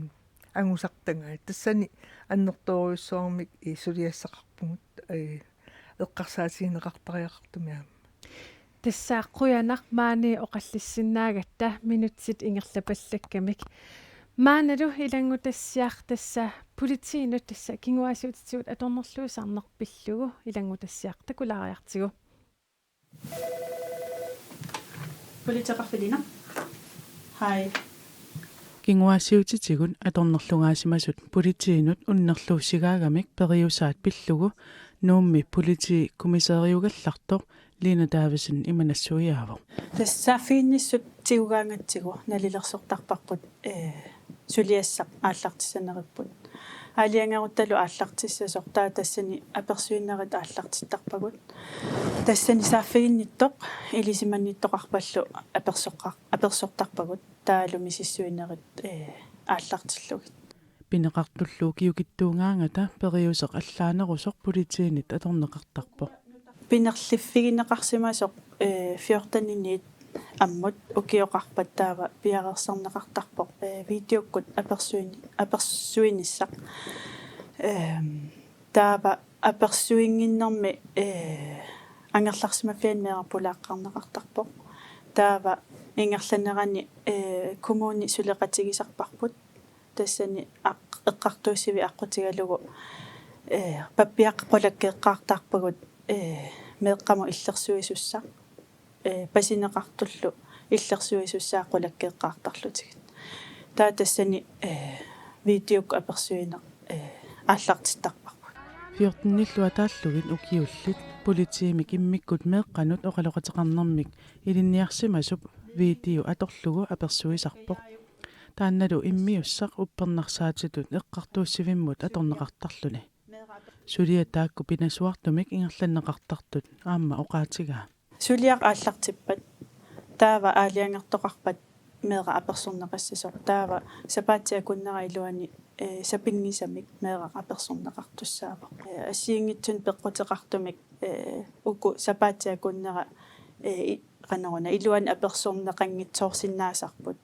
angusartagaat. Tassani annertoorujussuarmik, ee, suliassaqarpugut, ee, eqqarsaatigineqartariaqartumik aamma. Tassa qujanaq maani oqallissinnaagatta, minutsit ingerlapallakkamik. Maannalu ilanngutassiaq tassa politiinut tassa kinguaassiuutitigut atornerluisarneq pillugu ilanngutassiaq takulaariartigu. Politieqarfiliinnaq. Hej. Kinguaassiuutitigut atornerlugaasimasut politiinut unnerluussigaagamik periusaat pillugu Nuummi politiit kommissæriugallartoq Line Davidsen ima nassuiaavoq. Tassa saaffiginnissut tigugaangatsigu nalilersortarparput, ee, suliassaq aallartissaneripput. Aalajangeruttalu aallartissasoq, taava tassani apersuinerit aallartittarpagut. Tassani saaffiginnittoq ilisimannittoqarpallu apersoqqa-, apersortarpagut. Taavalu misissuinerit, ee, aallartillugit. Pineqartullu ukiukitsuugaangata periuseq allaanerusoq politiinit atorneqartarpoq. Pinerliffigineqarsimasoq, ee, fjorteniniit ammut ukioqarpat taava piareersarneqartarpoq, ee, videokkut apersuini-, apersuinissaq. Ehm, taava apersuinnginnermi, ee, angerlarsimaffiani meeraq pulaaqqaarneqartarpoq. Taava ingerlanerani, ee, kommuni suleqatigisarparput. Tassani aq-, eqqartuussivik aqqutigalugu, ee, pappiaqqat qulakkeeqqaartarpagut, ee, meeqqamut illersuisussaq, ee, pasineqartullu illersuisussaat qulakkeeqqaartarlutigit. Taava tassani, ee, videokkut apersuineq, ee, aallartittarparput. Fjortenillu ataallugit ukiullit politiimik immikkut meeqqanut oqaloqateqarnermik ilinniarsimasup video atorlugu apersuisarpoq. Taannalu immiussaq uppernarsaatitut eqqartuussivimmut atorneqartarluni. Suliat taakku pinasuartumik ingerlanneqartartut aamma oqaatigaa. Suliaq aallartippat taava aalajangertoqarpat meeraq apersorneqassasoq, taava sapaatip akunnera iluani, ee, sapinngisamik meeraq apersorneqartussaavoq. Ee, assigiinngitsunik peqquteqartumik, ee, uku sapaatip akunnera, ee, i-, qanoruna iluani apersorneqanngitsoorsinnaasarput.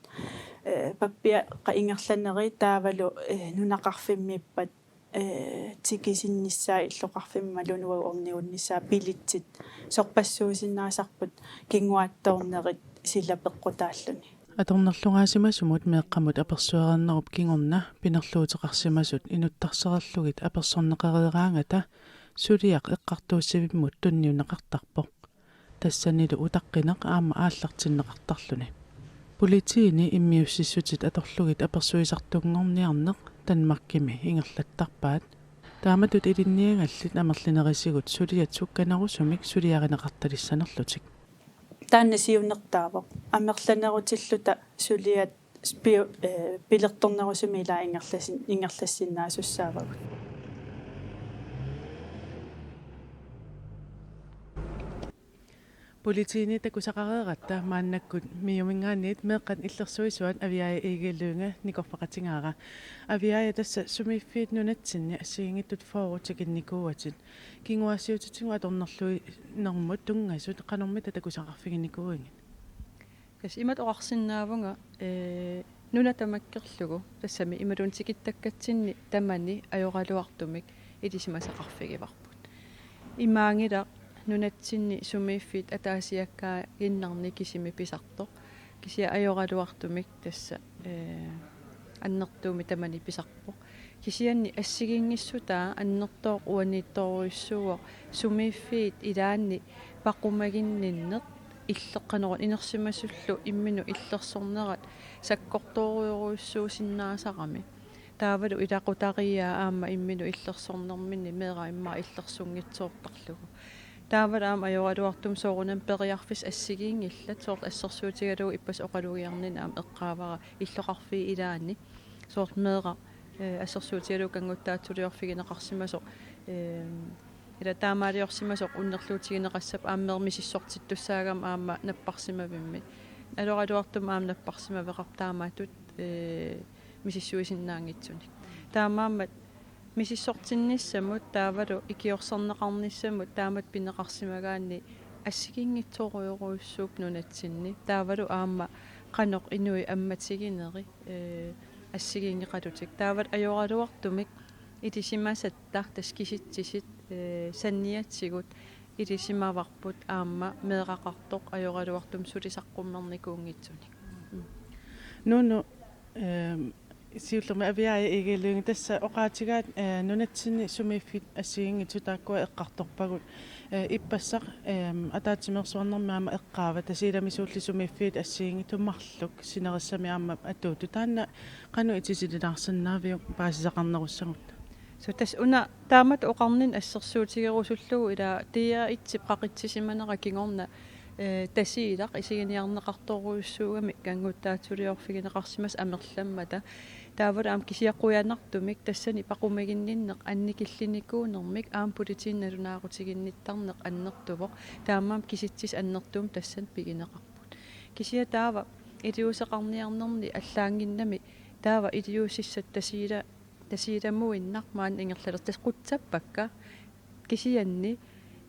Ee, pappiaqqat ingerlanerit taavalu, ee, nunaqarfimmiippat, ee, tikisinnissaa illoqarfimmi imaluunniit uagut ornigunissaa, billetsit sorpassuusinnaasarput kinguaattoornerit sila peqqutaalluni. Atornerlugaasimasumut meeqqamut apersuereernerup kingorna pinerluuteqarsimasut inuttarsereerlugit apersorneqareeraangata suliaq eqqartuussivimmut tunniunneqartarpoq. Tassanilu utaqqineq aamma aallartinneqartarluni. Politiini immiussissutit atorlugit apersuisartunngorniarneq Danmarkimi ingerlattarpaat. Taamatut ilinniagallit amerlinerisigut suliat sukkanerusumik suliarineqartalissanerlutik. Taanna siunertaavoq. Amerlanerutilluta suliat spio-, eh, pilertornerusumik ilaa ingerlassin-, ingerlassinnaasussaavarput. Politiini takusaqareeratta maannakkut MIO-minngaanniit meeqqat illersuisuat Aviaja Egede Lynge nikorfaqatigaara. Aviaja, tassa sumiiffiit nunatsinni assigiinngitsut fyrre tikinnikuuatit. Kinguaassiuutitigut atornerluinermut tunngasut qanormita takusaqarfiginikuuigit? Tassa imatut oqarsinnaavunga, ee, nuna tamakkerlugu, tassami imaluunniit tikittakkatsinni tamani ajoraluartumik ilisimasaqarfigivarput. Imaanngilaq nunatsinni sumiiffiit ataasiakkaaginnarni kisimi pisartoq. Kisianni ajoraluartumik tassa, ee, annertuumik tamani pisarpoq. Kisianni assigiinngissutaa annertooq uaniittorujussuuvoq sumiiffiit ilaanni paqumaginninneq illeqqaneruvoq inersimasullu imminut illersornerat sakkortoorujorujussuusinnaasarami. Taavalu ilaqutariit aamma imminut illersornerminni meeraq immaqa illersunngitsoortarlugu. Taavalu aamma ajoraluartumik soorunami periarfissat assigiinngillat, soorlu assersuutigalugu ippassaq oqalugiarninni aamma eqqaavara illoqarfiit ilaanni. Soorlu meeraq, eh, assersuutigalugu kannguttaatsuliorfigineqarsimasoq, eh, ila taamaaliorsimasoq unnerluutigineqassappat aamma meeraq misissortittussaagami aamma napparsimavimmi. Ajoraluartumik aamma napparsimaveqarpoq taamatut, eh, misissuisinnaanngitsunik. Taamaammat misissortinnissamut taavalu ikiorserneqarnissamut taamatut pineqarsimagaanni assigiinngitsorujorujussuupput nunatsinni. Taavalu aamma qanoq inuit ammatigineri, ee, assigiinngeqalutik. Taavalu ajoraluartumik ilisimasatta tassa kisitsisit, ee, saniatigut ilisimavarput aamma meeraqartoq ajoraluartumik suli saqqummernikuunngitsunik. Mm. Nuunu, ehm, siullermik Aviaja Egede Lynge, tassa oqaatigaat, eh, nunatsinni sumiiffiit assigiinngitsut taakkua eqqartorpagut, eh, ippassaq, ehm, ataatsimeersuarnermi aamma eqqaavaa Tasiilami suulli sumiiffiit assigiinngitsut marluk sinerissami aamma atuuttut. Taanna qanoq itisilaarsinnaaviuk paasisaqarnerussagut? Suu, tassa una taamatut oqarninni assersuutigerusullugu ila D R-ip qaqitsisimanera kingorna, eh, Tasiilaq isiginiarneqartorujussuugami kannguttaatsuliorfigineqarsimasoq amerlammata. Taavalu aamma kisianni qujanartumik tassani paqumaginninneq annikillinikuunermik aamma politiinut nalunaarutiginnittarneq annertuvoq. Taamaammat kisitsisit annertuumik tassani pigineqarput. Kisianni taava iliuuseqarniarnerni allaannginnami taava iliuusissat Tasiila-, Tasiilamuinnaq maani ingerlalersoq, tassa qutsappakka. Kisianni,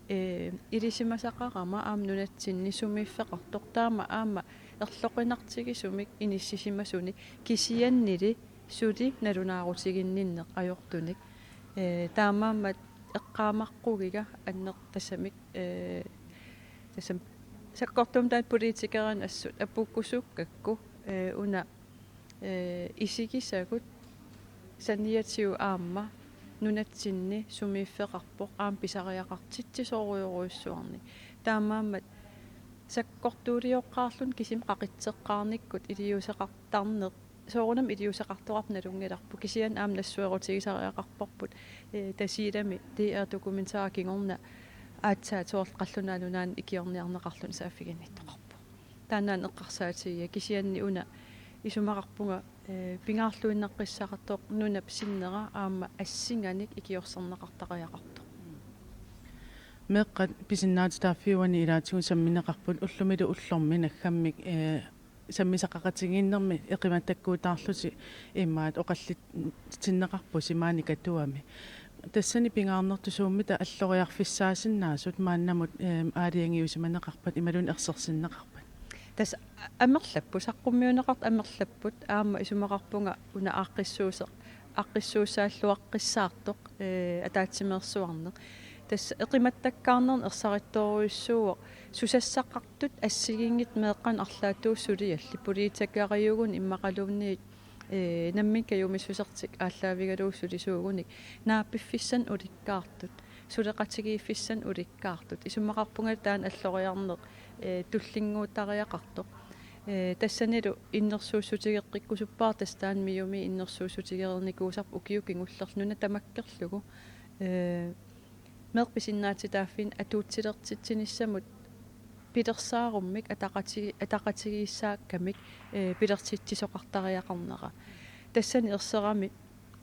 eh, ilisimasaqarama aamma nunatsinni sumiiffeqartoq taama aamma erloqinartigisumik inissisimasuni kisiannili suli nalunaarutiginninneq ajortunik. Eh, taamaammat eqqaamaqqugiga anner-, tassami, eh, tassami sakkortuumik taanna politikerinik assut apuukkusuukkakku, eh, una, eh, isigisagut saniatigut aamma nunatsinni sumiiffeqarpoq aamma pisariaqartitsisorujorujussuarnik. Taamaammat sakkortuulioqqaarluni kisimi qaqitseqqaarnikkut iliuuseqartarneq soorunami iliuuseqartoqarpoq nalunngilarput, kisianni aamma nassuerutigisariaqarparput, eh, Tasiilami D R-dokumentari kingorna aatsaat soorlu qallunaat nunaannut ikiorniarneqarluni saaffiginnittoqarpoq. Taannaana eqqarsaatigiga, kisianni una isumaqarpunga, eh, pingaarluinnaqqissaartoq nunap sinnera aamma assinganik ikiorserneqartariaqartoq. Meeqqat pisinnaatitaaffiuani ilaatigut sammineqarput ullumilu ullormi naggammik, eh, sammisaqaqatigiinnermi eqimattakkuutaarlusi imaat oqallitsinneqarpusi maani Katuami. Tassani pingaarnertut suummita alloriarfissaasinnaasut maannamut, eem, aalajangiusimaneqarpat imaluunniit ersersinneqarpat? Tassa amerlapput, saqqummiunneqartut amerlapput, aamma isumaqarpunga una aaqqissuuseq, aaqqissuussaalluaqqissaartoq, ee, ataatsimeersuarneq. Tassa eqimattakkaarnerni ersarittorujussuuvoq susassaqartut assigiinngitsut meeqqanut arlaatigut suliallit, politikeriuguni immaqaluunniit, ee, nammineq kajumissusertik aallaavigalugu sulisuugunik, naappiffissanik ulikkaartut, suleqatigiiffissanik ulikkaartut. Isumaqarpunga taanna alloriarneq, ee, tullinnguuttariaqartoq. Ee, tassanilu innersuussutigeqqikkusuppara, tassa taanna MIO-mi innersuussutigereernikuusarput ukiut kingullerni una tamakkerlugu. Ee, meeqqat pisinnaatitaaffiinik atuutilersitsinissamut pilersaarummik ataqati-, ataqatigiissaakkamik, ee, pilersitsisoqartariaqarnera. Tassani erserami,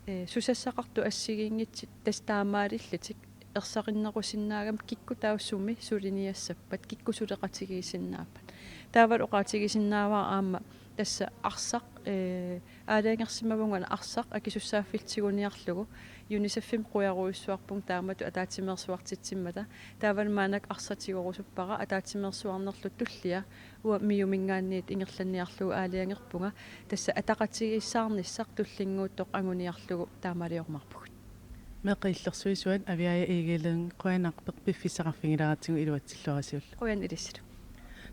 ee, susassaqartut assigiinngitsut tassa taamaalillutik ersarinnerusinnaagamik kikkut taava sumi suliniassappat, kikkut suleqatigiissinnaappat. Taavalu oqaatigisinnaavara aamma tassa arsaq, ee, aalajangersimavunga una arsaq akisussaaffillu tiguniarlugu. UNICEF-imi qujarujussuarpunga taamatut ataatsimeersuartitsimmata. Taavalu maannakkut arsaq tigorusuppara, ataatsimeersuarnerlu tullia uanga MIO-minngaanniit ingerlanniarlugu aalajangerpunga, tassa ataqatigiissaarnissaq tullinnguuttoq anguniarlugu taamaaliormaarpugut. Meeqqat Illersuisuat, Aviaja Egede Lynge, qujanaq piffissaqarfigilaaratsigu iluatsilluarisiuk. Qujanaq ilissilu.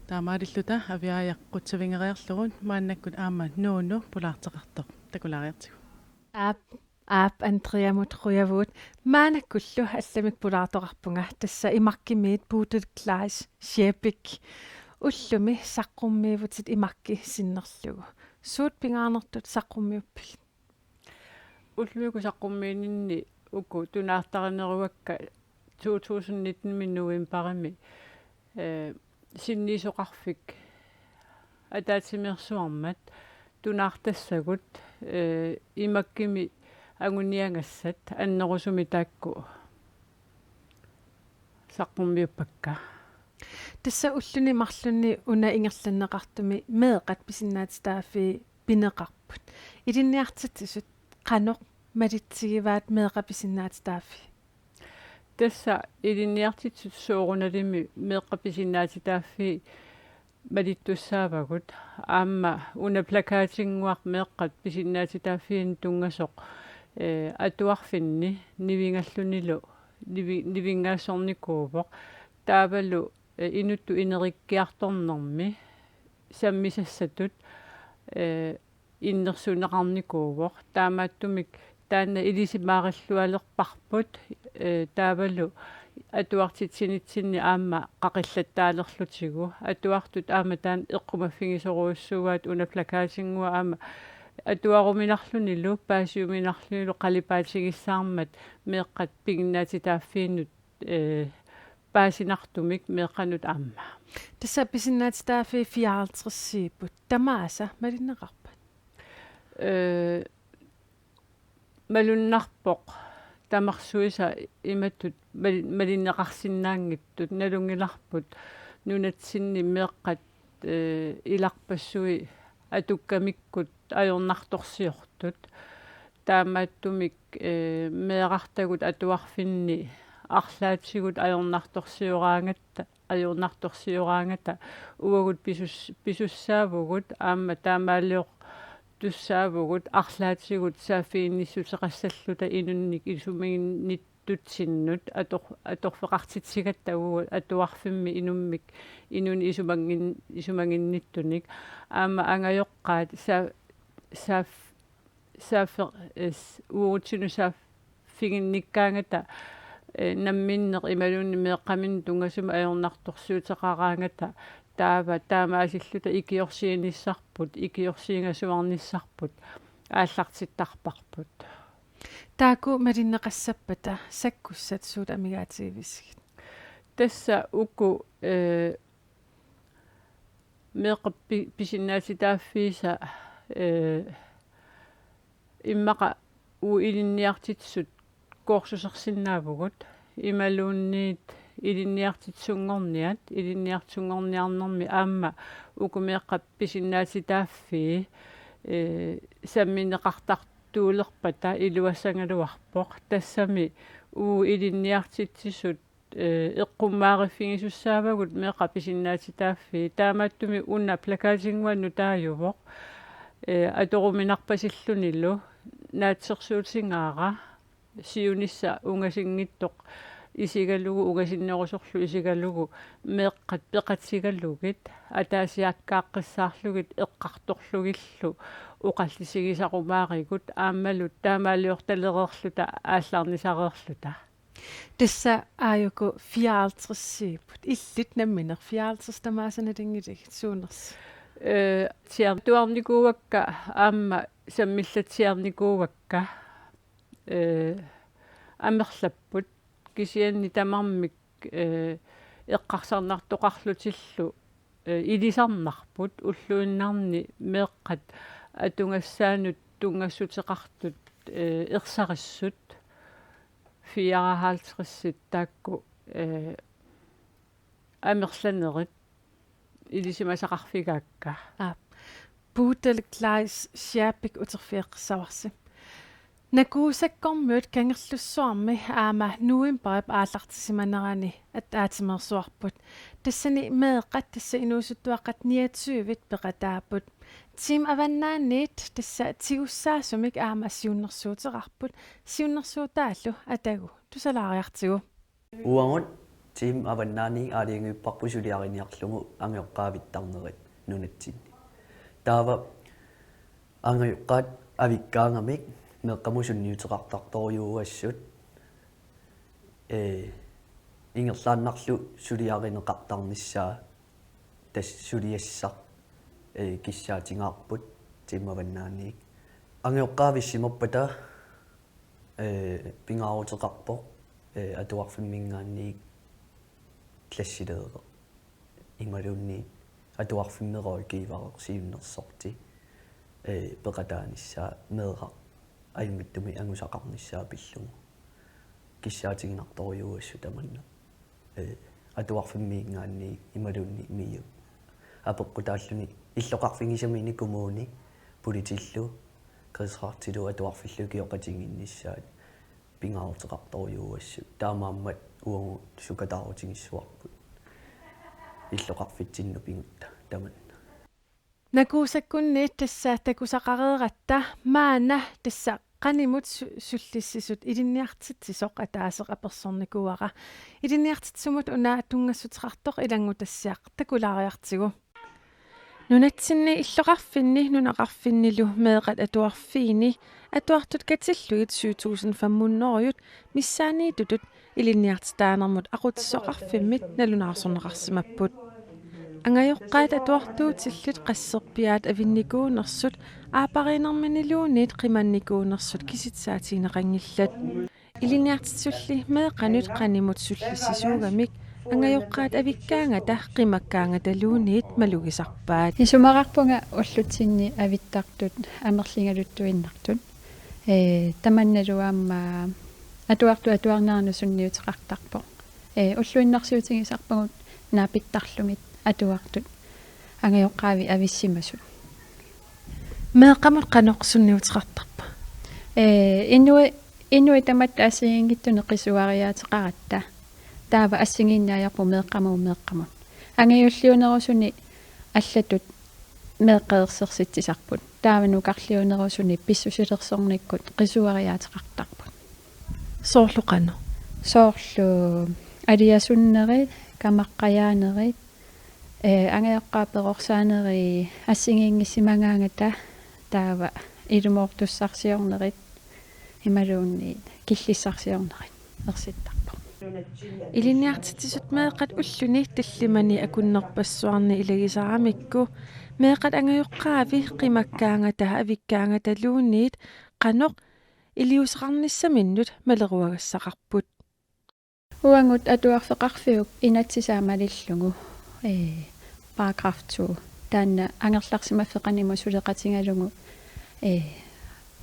Taamaalilluta Aviaja qutsavigeriarlugu, maannakkut aamma Nuunu pulaarteqartoq takulaariartigu. Aap, aap, Andreamut qujavugut. Maannakkullu allamik pulaartoqarpunga, tassa Imakkimiit Bodil Kleist Schäbick. Ullumi saqqummiivutit Imakki sinnerlugu. Suut pingaarnertut saqqummiuppilit? Ullumikkut saqqummiininni uku tunaartarineruakka to tusind nitten-imi novembarimi, ee, sinniisoqarfik ataatsimeersuarmat tunaartassagut, ee, Imakkimi anguniagassat annerusumik taakku saqqummiuppakka. Tassa ulluni marlunni una ingerlanneqartumi meeqqat pisinnaatitaaffii pineqarput. Ilinniartitsisut qanoq malitsigivaat meeqqat pisinnaatitaaffii? Tassa ilinniartitsisut soorunalimi meeqqat pisinnaatitaaffii malittussaavagut. Aamma una plakatinnguaq meeqqat pisinnaatitaaffiinik tunngasoq, ee, atuarfinni nivingallunilu nivi-, nivingaassornikuuvoq. Taavalu, ee, inuttut inerikkiartornermi sammisassatut, ee, innersuunneqarnikuuvoq. Taamaattumik taanna ilisimaarillualerparput, ee, taavalu atuartitsinitsinni aamma qaqillattaalerlutigu. Atuartut aamma taanna eqqumaffigisorujussuuaat una plakatinnguaq aamma atuaruminarlunilu, paasiuminarlunilu qalipaatigissagaanni meeqqat piginnaatitaaffiinut, ee, paasinartumik meeqqanut aamma. Tassa pisinnaatitaaffii fireoghalvtredsiupput. Tamaasa malinneqarpat? Ee, malunnarpoq tamarsuisa imatut mali-, malinneqarsinnaanngitsut, nalunngilarput nunatsinni meeqqat, ee, ilarpassui atukkamikkut ajornartorsiortut. Taamaattumik, ee, meerartagut atuarfinni arlaatigut ajornartorsioraangatta, ajornartorsioraangata uagut pisus-, pisussaavugut aamma taamaalioq- tussaavugut arlaatigut saaffiginnissuteqassalluta inunnik isumaginnittutsinnut ator-, atorfeqartitsigatta uagut atuarfimmi inummik inunnik isumanngin-, isumaginnittunik. Aamma angajoqqaat sa-, saaf-, saaffe-, es-, uagutsinnut saaffiginnikkaangata, ee, namminneq imaluunniit meeqqaminnut tunngasumik ajornartorsiuteqaraangata taava taamaasilluta ikiorsiinissarput, ikiorsiingasuarnissarput aallartittarparput. Taakku malinneqassappata sakkussat suut amigaatigivisigut? Tassa uku, ee, meeqqat pi-, pisinnaatitaaffiisa, ee, immaqa uagut ilinniartitsisut kursusersinnaavugut, imaluunniit ilinniartitsisunngorniat, ilinniartitsisunngorniarnermi aamma uku meeqqat pisinnaatitaaffii, ee, sammineqartartuulerpata iluassagaluarpoq. Tassami uagut ilinniartitsisut, ee, eqqummaariffigisussaavugut meeqqat pisinnaatitaaffii. Taamaattumik una plakatinnguaq nutaajuvoq, ee, atoruminarpasillunilu naatsorsuutigaara siunissaq ungasinngitsoq isigalugu, ungasinnerusorlu isigalugu, meeqqat peqatigalugit ataasiakkaaqqissaarlugit eqqartorlugillu oqallisigisarumaarigut aammalu taamaaliortalereerluta aallarnisareerluta. Tassa aajuku fireoghalvtredsiupput. Illit nammineq fireoghalvtreds tamaasa nalunngiligit, suunersoq? Ee, tsiartuarnikuuakka aamma sammillatsiarnikuuakka, ee, amerlapput, kisianni tamarmik, ee, eqqarsarnartoqarlutillu, ee, ilisarnarput ulluinnarni meeqqat atugassaannut tunngassuteqartut, ee, ersarissut, fireoghalvtredsit taakku, ee, amerlanerit ilisimasaqarfigaakka. Aap. Puutelik Lais Schaabik uterfigeqqissavarsi. Nakuusakkormiut Kangerlussuarmi aamma novembarip aallartisimanerani at-, ataatsimeersuarput. Tassani meeqqat, tassa inuusuttuaqqat niogtyvit peqataapput. Team Avannaaniit tassa tigussaasumik aamma siunnersuuteqarput. Siunnersuutaallu atagu tusalaariartigu. Uagut Team Avannaani aalajangiupparput suliariniarlugu angajoqqaat avittarnerit nunatsinni. Taava angajoqqaat avikkaangamik meeqqamut sunniuteqartartorujuuassut, ee, ingerlaannarlu suliarineqartarnissaa tassa suliassaq, ee, kissaatigaarput Team Avannaaniit. Angajoqqaat avissimappata, ee, pingaaruteqarpoq, ee, atuarfimminngaanniit klasseleder imaluunniit atuarfimmi rådgiver siunnersorti, ee, peqataanissaa meeraq ajunngitsumik angusaqarnissaa pillugu. Kissaatiginartorujuuassut tamanna. Ee, atuarfimminngaanniit imaluunniit MIO. Apeqqutaalluni illoqarfigisamini kommuni, politiillu, Rigsretilu atuarfillu ikioqatigiinnissaat pingaaruteqartorujuuassut. Taamaammat uagut sukataarutigissavarput illoqarfitsinnut pigutta tamanna. Nakuusakkunniit tassa takusaqareeratta maanna tassa qanimut su-, sullissisut ilinniartitsisoq ataaseq apersornikuuara. Ilinniartitsisumut una tunngassuteqartoq ilanngutassiaq takulaariartigu. Nunatsinni illoqarfinni nunaqarfinnilu meeqqat atuarfiini atuartut katillugit syv tusind fem hundrede missaanniittutut ilinniartitaanermut aqutsisoqarfimmit nalunaarsorneqarsimapput. Angajoqqaat atuartuutillit qasserpiaat avinnikuunersut aappariinnerminniluunniit qimannikuunersut kisitsaatigineqanngillat. Ilinniartitsisulli meeqqanut qanimut sullissisuugamik angajoqqaat avikkaangata qimakkaangataluunniit malugisarpaat. Isumaqarpunga ullutsinni avittartut amerligaluttuinnartut. Ee, tamannalu aamma atuartut atuarneranut sunniuteqartarpoq. Ee, ulluinnarsiutigisarpagut naapittarlugit atuartut angajoqqaavit avissimasut. Meeqqamut qanoq sunniuteqartarpa? Ee, inui, inuit tamatta assigiinngitsunik qisuariaateqaratta. Taava assigiinneq ajorput meeqqamut meeqqamut. Angajulliunerusuni allatut meeqqat ersersitsisarput. Taava nukarliunerusuni pissusilersornikkut qisuariaateqartarput. Soorlu qanoq? Soorlu aliasunnerit, kamaqqajaanerit, ee, angajoqqaat perorsaanerit assigiinngissimagaangata, taava ilumoortussarsiornerit imaluunniit killissarsiornerit ersittarput. Ilinniartitsisut meeqqat ulluni tallimani akunnerpassuarni ilagisaramikku meeqqat angajoqqaavi qimakkaangata avikkaangataluunniit qanoq iliuuseqarnissaminnut maleruagassaqarput. Uagut atuarfeqarfiup inatsisaa malillugu, ee, paragraf to, taanna angerlarsimaffik qanimut suleqatigalugu, ee,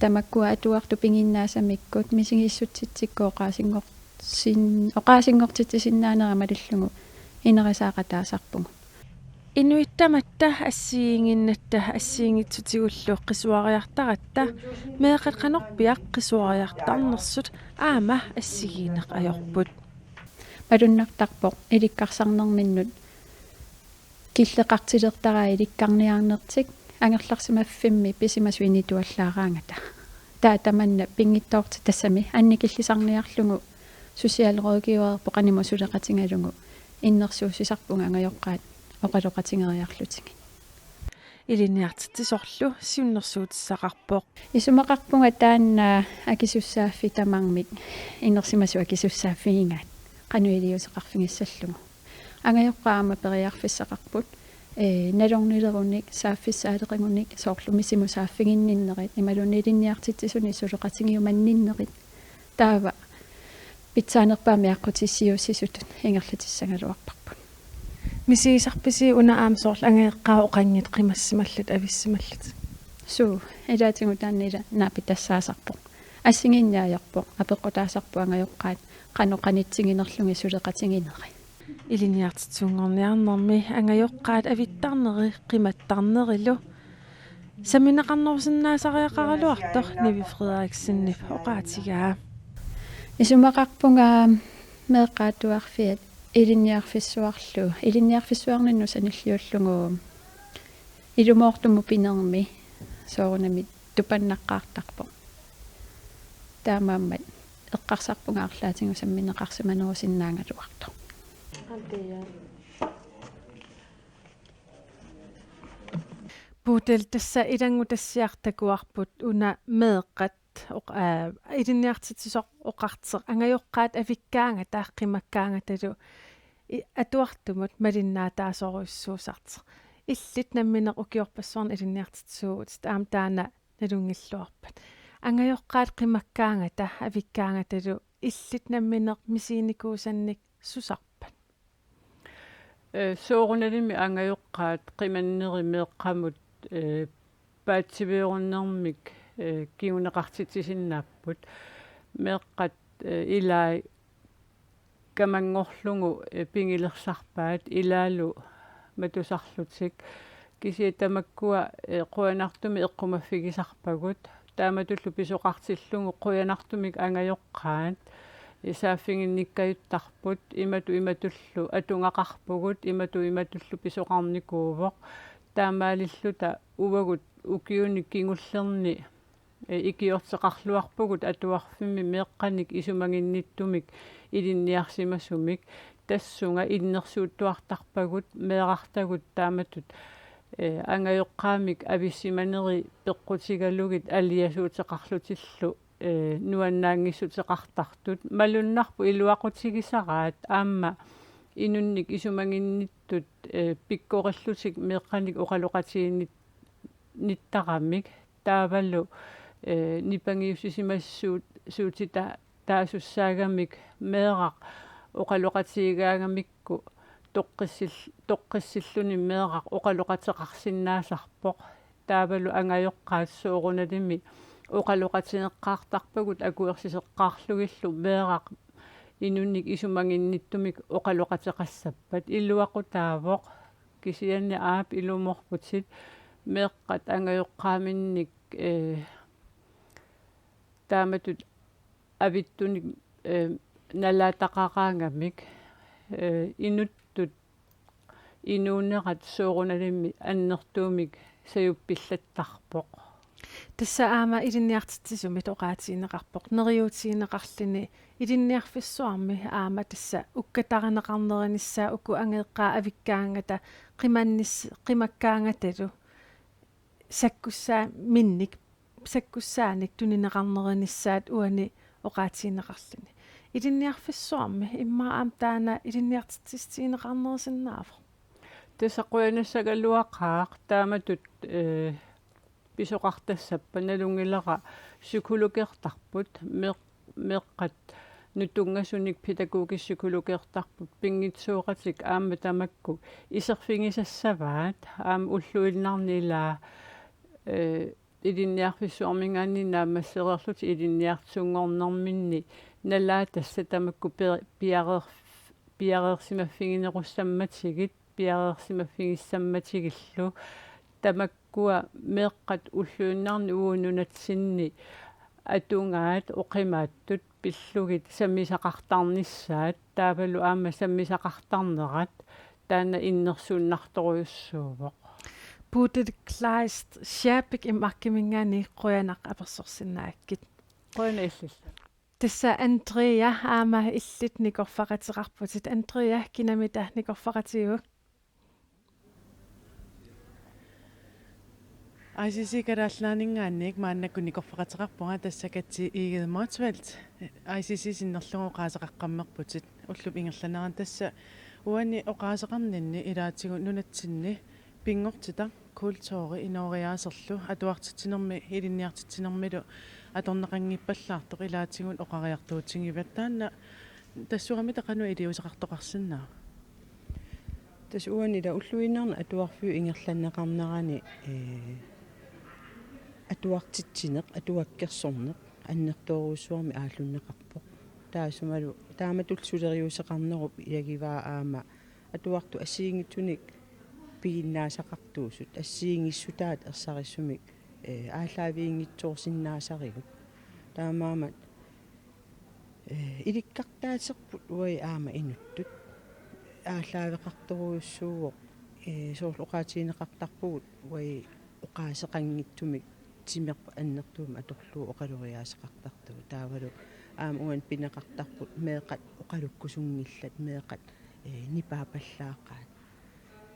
tamakkua atuartut piginnaasamikkut misigissutsitsikkut oqaasinngor-, sin-, oqaasinngortitsisinnaanerat malillugu ineriartortitaasarpugut. Inuit tamatta assigiinnginnatta assigiinngitsutigullu qisuariartaratta meeqqat qanorpiaq qisuariartarnersut aamma assigiinneq ajorput. Malunnartarpoq ilikkarsarnerminnut killeqartilertaraa ilikkarniarnertik angerlarsimaffimmi pisimasut inituallaaraangata. Taava tamanna pinngitsoortitassami annikillisarniarlugu socialrådgiverput qanimut suleqatigalugu innersuussisarpunga angajoqqaat oqaloqatigeriarlutigit. Ilinniartitsisorlu siunnersuutissaqarpoq. Isumaqarpunga taanna akisussaaffik tamarmik inersimasut akisussaaffigigaat qanoq iliuuseqarfigissallugu. Angajoqqaat aamma periarfissaqarput, ee, nalornilerunik, saaffissaaleqagunik, soorlu misimut saaffiginninnerit imaluunniit ilinniartitsisunik suleqatigiumanninnerit, taava pitsaanerpaamik aqqutissiuussisutut ingerlatissagaluarparput. Misigisarpisi una aamma soorlu angajoqqaat oqanngitsut qimassimallutik avissimallutik? Suu, ilaatigut taanna ila naapitassaasarpoq. Assigiinngitsorpassuit apeqqutaasarput angajoqqaat qanoq qanitsiginerlugit suleqatigineri. Ilinniartitsisunngorniarnermi angajoqqaat avittarneri qimattarnerilu sammineqarnerusinnaasariaqaraluartoq Nivi Frederiksenip oqaatigaa. Isumaqarpunga meeqqat atuarfiat ilinniarfissuarlu, ilinniarfissuarninnut sanilliullugu ilumoortumut pinermi soorunami tupannaqqaartarpoq. Taamaammat eqqarsarpunga arlaatigut sammineqarsimanerusinnaagaluartoq. Puutel, tassa ilanngutassiaq takuarput una meeqqat oq-, aa, ilinniartitsisoq oqartoq angajoqqaat avikkaangata qimakkaangatalu i-, atuartumut malinnaataasorujussuusartoq. Illit nammineq ukiorpassuarni ilinniartitsisuuvutit, aamma taanna nalunngilluarpat. Angajoqqaat qimakkaangata avikkaangatalu illit nammineq misiginikuusannik susarpat? Ee, soorunalimi angajoqqaat qimanneri meeqqamut, ee, paatsiveerunnermik, ee, kinguneqartitsisinnaapput. Meeqqat, ee, ilaat kamanngorlugu, ee, pigilersarpaat ilaallu matusarlutik. Kisianni tamakkua, ee, qujanartumik eqqumaffigisarpagut. Taamatullu pisoqartillugu qujanartumik angajoqqaat, ee, saaffiginnikkajuttarput, imatut imatullu atugaqarpugut, imatut imatullu pisoqarnikuuvoq. Taamaalilluta uagut ukiuni kingullerni, ee, ikiorteqarluarpugut atuarfimmi meeqqanik isumaginnittumik ilinniarsimasumik. Tassunga innersuuttuartarpagut meerartagut taamatut, ee, angajoqqaamik avissimaneri peqqutigalugit aliasuuteqarlutillu, ee, nuannaanngitsuuteqartartut. Malunnarpoq iluaqutigisaraat aamma inunnik isumaginnittut, ee, pikkorillutik meeqqanik oqaloqatiginnit-, nittaramik. Taavalu, ee, nipangiussisimasuut-, suutita-, taasussaagami meeraq oqaloqatigaagamikku toqqissil-, toqqissilluni meeraq oqaloqateqarsinnaasarpoq. Taavalu angajoqqaat soorunalimi oqaloqatigeqqaartarpagut akuersiseqqaarlugillu meeraq inunnik isumaginnittumik oqaloqateqassappat. Iluaqutaavoq, kisianni aap ilumoorputit meeqqat angajoqqaaminnik, ee, taamatut avittunik, ee, nalaataqaraangamik, ee, inuttut inuunerat soorunalimi annertuumik sajuppillattarpoq. Tassa aamma ilinniartitsisumit oqaatigineqarpoq neriuutigineqarluni ilinniarfissuarmi aamma tassa ukkatarineqarnerinissaa uku angajoqqaat avikkaangata qimannis-, qimakkaangatalu sakkussaaminnik, sakkussaanik tunineqarnerinissaat uani oqaatigineqarluni. Ilinniarfissuarmi immaqa aamma taanna ilinniartitsissutigineqarnerusinnaavoq. Tassa qujanassagaluaqaaq taamatut, ee, pisoqartassappat, nalunngilara psykologertarput, meeq-, meeqqat nutunngasunik pædagogisk psykologertarput, pinngitsooratik aamma tamakku iserfigisassavaat, aamma ulluinnarni ilaa, ee, ilinniarfissuarminngaanniit naammassereerlutik ilinniartitsisunngornerminni nalaatassat tamakku pe-, piareer-, piareersimaffiginerussammatigit, piareersimaffigissammatigillu. Tamakkua meeqqat ulluinnarni uagut nunatsinni atugaat oqimaatsut pillugit sammisaqartarnissaat, taavalu aamma sammisaqartarnerat taanna innersuunnartorujussuuvoq. Bodil Kleist Schabeck, M R-iminngaanniit qujanaq apersorsinnaakkit. Qujanaq illillu. Tassa Andrea aamma illit nikorfaqateqarputit. Andrea, kinamita nikorfaqatigiuk? I C C Kalaallit Nunaanninngaanniit maannakkut nikorfaqateqarpunga, tassa Katja Egede Motzfeldt, I C C sinnerlugu oqaaseqaqqammerputit ullup ingerlanerani. Tassa uani oqaaseqarninni ilaatigut nunatsinni Pinngortitaq kulturi inooriaaserlu atuartitsinermi ilinniartitsinermilu atorneqanngippallaartoq ilaatigut oqariartuutigivat. Taanna tassuugamita qanoq iliuuseqartoqarsinnaava? Tassa uani ila ulluinnarni atuarfiup ingerlanneqarnerani, ee, atuartitsineq, atuakkersorneq annertoorujussuarmik aallunneqarpoq. Taassumalu taamatut suleriuseqarnerup ilagivaa aamma atuartut assigiinngitsunik piginnaasaqartuusut, assigiinngissutaat ersarissumik, ee, aallaaviginngitsoorsinnaasarigut. Taamaammat, ee, ilikkartaaserput uagut aamma inuttut aallaaveqartorujussuuvoq, ee, soorlu oqaatigineqartarpugut uagut oqaaseqanngitsumik timerput annertuumik atorlugu oqaloriaaseqartartugut. Taavalu aamma uani pineqartarput meeqqat oqalukkusunngillat, meeqqat, ee, nipaapallaaqaat.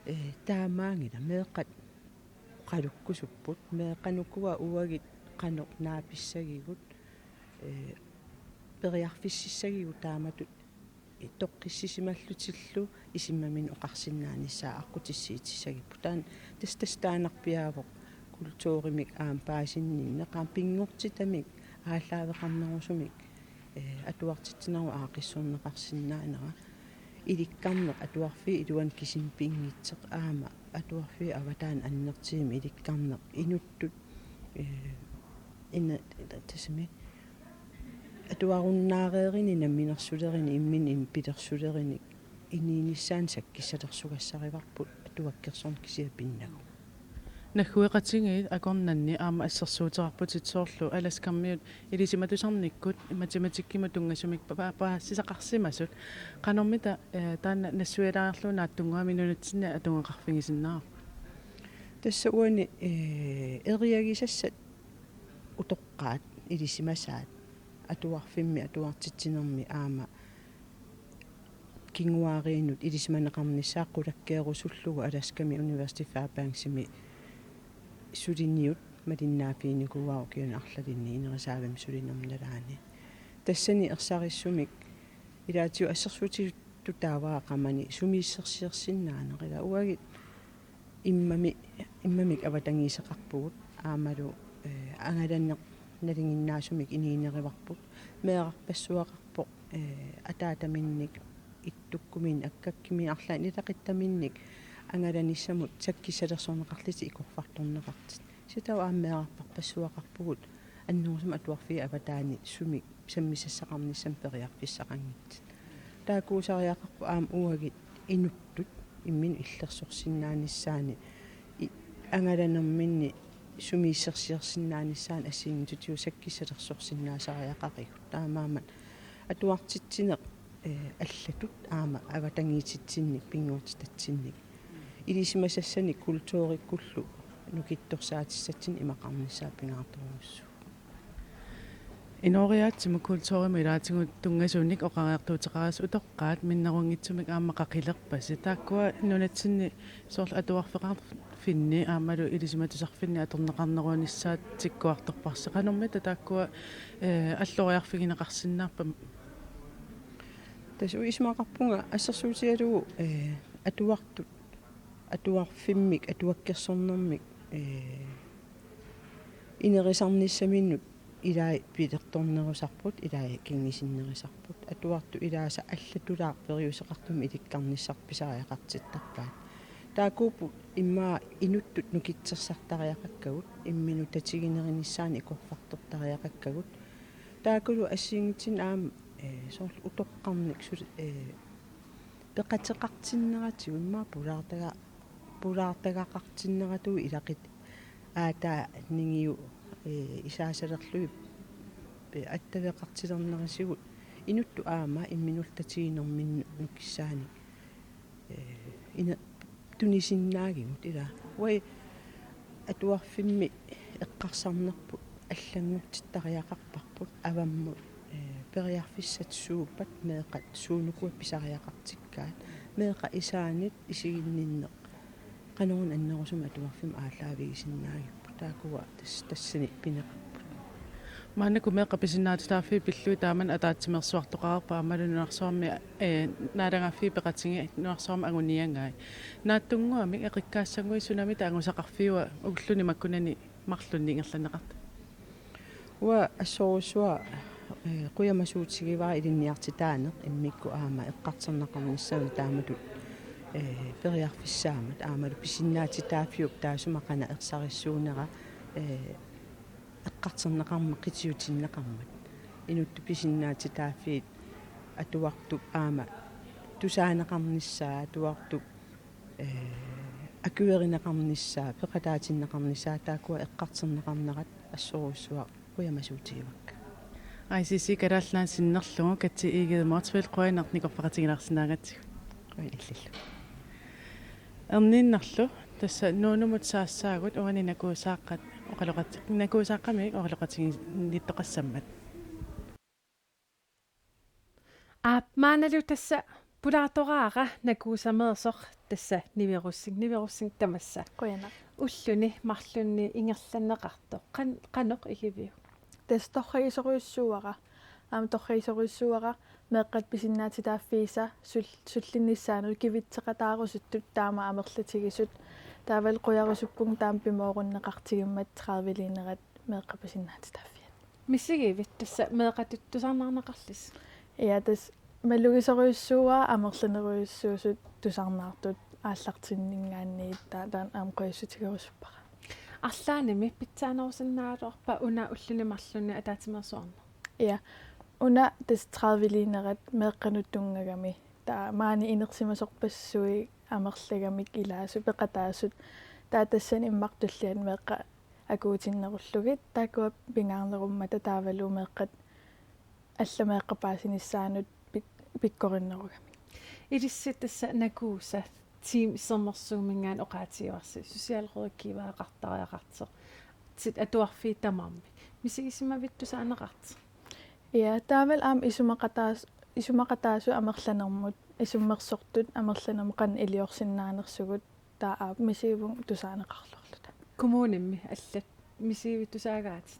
Ee, taamaanngilaq meeqqat oqalukkusupput, meeqqanukua uagut qanoq naapissagigut, ee, periarfississagigut taamatut toqqissisimallutillu isummaminnik oqarsinnaanissaa aqqutissiuutissagipput. Taanna tassa tassa taannarpiaavoq kulturimik aamma paasinninneq, aamma pinngortitamik aallaaveqarnerusumik, ee, atuartitsinerup aaqqissorneqarsinnaanera. Ilikkarneq atuarfiup iluani kisimi pinngitsoq aamma atuarfiup avataani annertuumik ilikkarneq inuttut, ee, ina-, tassami atuarunnaareerineq, namminersulereerneq, imminut imminut pilersulereerneq inuunissaanut sakkissalersugassarivarput atuakkersorneq kisiat pinnagu. Naggueqatigiit akornanni aamma assersuuteqarputit soorlu Alaskamiut ilisimatusarnikkut matematikkimut tunngasumik pa-, pa-, paasisaqarsimasut. Qanormita, ee, taanna nassuialaarlugu naatsunnguamik nunatsinni atugaqarfigisinnaarpa? Tassa uani, ee, eriagisassat utoqqaat ilisimasaat atuarfimmi atuartitsinermi aamma kinguaariinnut ilisimaneqarnissaa qulakkeerusullugu Alaskami University of Fairbanksimi suliniut malinnaaffiginikuuara ukiuni arlalinni inerisaavimmik sulinerma nalaani. Tassani ersarissumik ilaatigut assersuutitut taavara qamani sumiissersiorsinnaaneq, ila uagut immami-, immamik avatangiiseqarpugut aammalu, ee, angalaneq nalinginnaasumik inuunerivarput, meerarpassuaqarpoq, ee, ataataminnik, ittukkumiinnik, akkakkimiinnik, arlaannik ilaquttaminnik angalanissamut sakkissalersorneqarlutik ikorfartorneqartut. Kisianni taava aamma meerarpassuaqarpugut annerusumik atuarfiup avataani sumik sammisassaqarnissamik periarfissaqanngitsut. Taakkuusariaqarput aamma uagut inuttut imminut illersorsinnaanissaannik, i-, angalanerminni sumiissersiorsinnaanissaannik assigiinngitsutigut sakkissalersorsinnaasariaqarigut. Taamaammat atuartitsineq, ee, allatut aamma avatangiisitsinnik pinngortitatsinnik ilisimasassanik kulturikkullu nukittorsaatissatsinnut imaqarnissaa pingaartorujussuuvoq. Inooriaatsimut kulturimut ilaatigut tunngasunik oqariartuuteqarisi utoqqaat minnerunngitsumik aamma qaqilerpasi. Taakkua nunatsinni soorlu atuarfeqarfinni aammalu ilisimatusarfinni atorneqarnerunissaat tikkuartorparsi. Qanormita taakkua, ee, alloriarfigineqarsinnaappat? Tassa uanga isumaqarpunga assersuutigalugu, ee, atuartut, atuarfimmik, atuakkersornermik, ee, inerisarnissaminnut ilai pilertornerusarput, ilai kingusinnerusarput. Atuartut ilaasa allatulaarperiuseqartumik ilikkarnissarput pisariaqartittarpaat. Taakkuupput immaqa inuttut nukittorsartariaqakkagut, imminut tatiginerinissaannik ikorfartortariaqakkagut. Taakkulu assigiinngitsunik aamma, ee, soorlu utoqqarnik sul-, ee, peqateqartinneratigut immaqa pulaartaga-, pulaartagaqartinneratigut ilaquttat aatsaat ningiu, ee, isaasalerlugit, ee, attaveqartilernerisigut inuttut aamma imminullu tatiginerminnut nukissaanik, ee, ina-, tunisinnaagigut ila. Uagut atuarfimmi eqqarsarnerput allanngortittariaqarparput avammut, ee, periarfissat suuppat, meeqqat suunukua pisariaqartikkaat, meeqqat isaanit isiginninneq qanoruna annerusumik atuarfimmut aallaavigisinnaagipput. Taakkua tas-, tassani pineqarput. Maannakkut meeqqat pisinnaatitaaffii pillugit taamani ataatsimeersuartoqarput aammalu nunarsuarmi, eh, naalagaaffiit peqatigiit nunarsuarmi anguniagai. Naatsunnguamik eqikkaassanngui sunami angusaqarfiua ulluni makkunani marlunni ingerlanneqartut? Uanga assorujussuaq, eh, qujamasuutigivara ilinniartitaaneq immikkut aamma eqqartorneqarnissamut taamatut, eh, periarfissaammat aammalu pisinnaatitaaffiup taassuma qanoq ersarissuunera, eh, eqqartorneqarmat qitiutinneqarmat. Inuttut pisinnaatitaaffiit atuartup aamma tusaaneqarnissaa, atuartup, eh, akuerineqarnissaa, peqataatinneqarnissaa taakkua eqqartorneqarnerat assorujussuaq qujamasuutigivakka. I C C Kalaallit Nunaat sinnerlugu Katja Egede Motzfeldt, qujanaq nikorfaqatigilaarsinnaagatsigut. Qujan illillu. Erniinnarlu, tassa Nuunumut saassaagut uani Nakuusaaqqat oqaloqat-, Nakuusaaqqamik oqaloqatiginnittoqassammat. Aap, maannalu tassa pulaartoraara Nakuusameersoq tassa Nivi Rosing, Nivi Rosing tamassa. Qujanaq. Ulluni marlunni ingerlanneqartoq. Qan-, qanoq igiviuk? Tassa torragisorujussuuara. Aamma torragisorujussuuara meeqqat pisinnaatitaaffiisa sul-, sullinnissaanut kivitseqataarusuttut taama amerlatigisut. Taavalu qujarusuppunga taama pimoorunneqartigimmat tredive-liinerat meeqqat pisinnaatitaaffiat. Misigivit tassa meeqqatut tusarnaarneqarlusi? Ja, tassa malugisorujussuuara amerlanerujussuusut tusarnaartut aallartinninngaanniit ta-, taanna aamma qujassutigerusuppara. Arlaannimi pitsaanerusinnaagaluarpa una ulluni marlunni ataatsimeersuarneq? Ja, una tassa tredive-liinerat meeqqanut tunngagami. Taava maani inersimasorpassuit amerlagamik ilaasut peqataasut. Taava tassani immaqa tulliani meeqqat akuutinnerullugit taakkua pingaarnerummata taavalu meeqqat allat meeqqat paasinissaannut pik-, pikkorinnerugamik. Ilissi tassa Nakuusa Team Sermersuuminngaanniit oqaatigivarsi, socialrådgivereqartariaqartoq. Tit atuarfiit tamarmik. Misigisimavit tusaaneqartoq? Ja, taavalu aamma isumaqataas-, isumaqataasut amerlanermut, isummersortut amerlanermut qanoq iliorsinnaanersugut, taava aap misigivunga tusaaneqarluarluta. Kommunimmi allat misigivit tusaagaatit?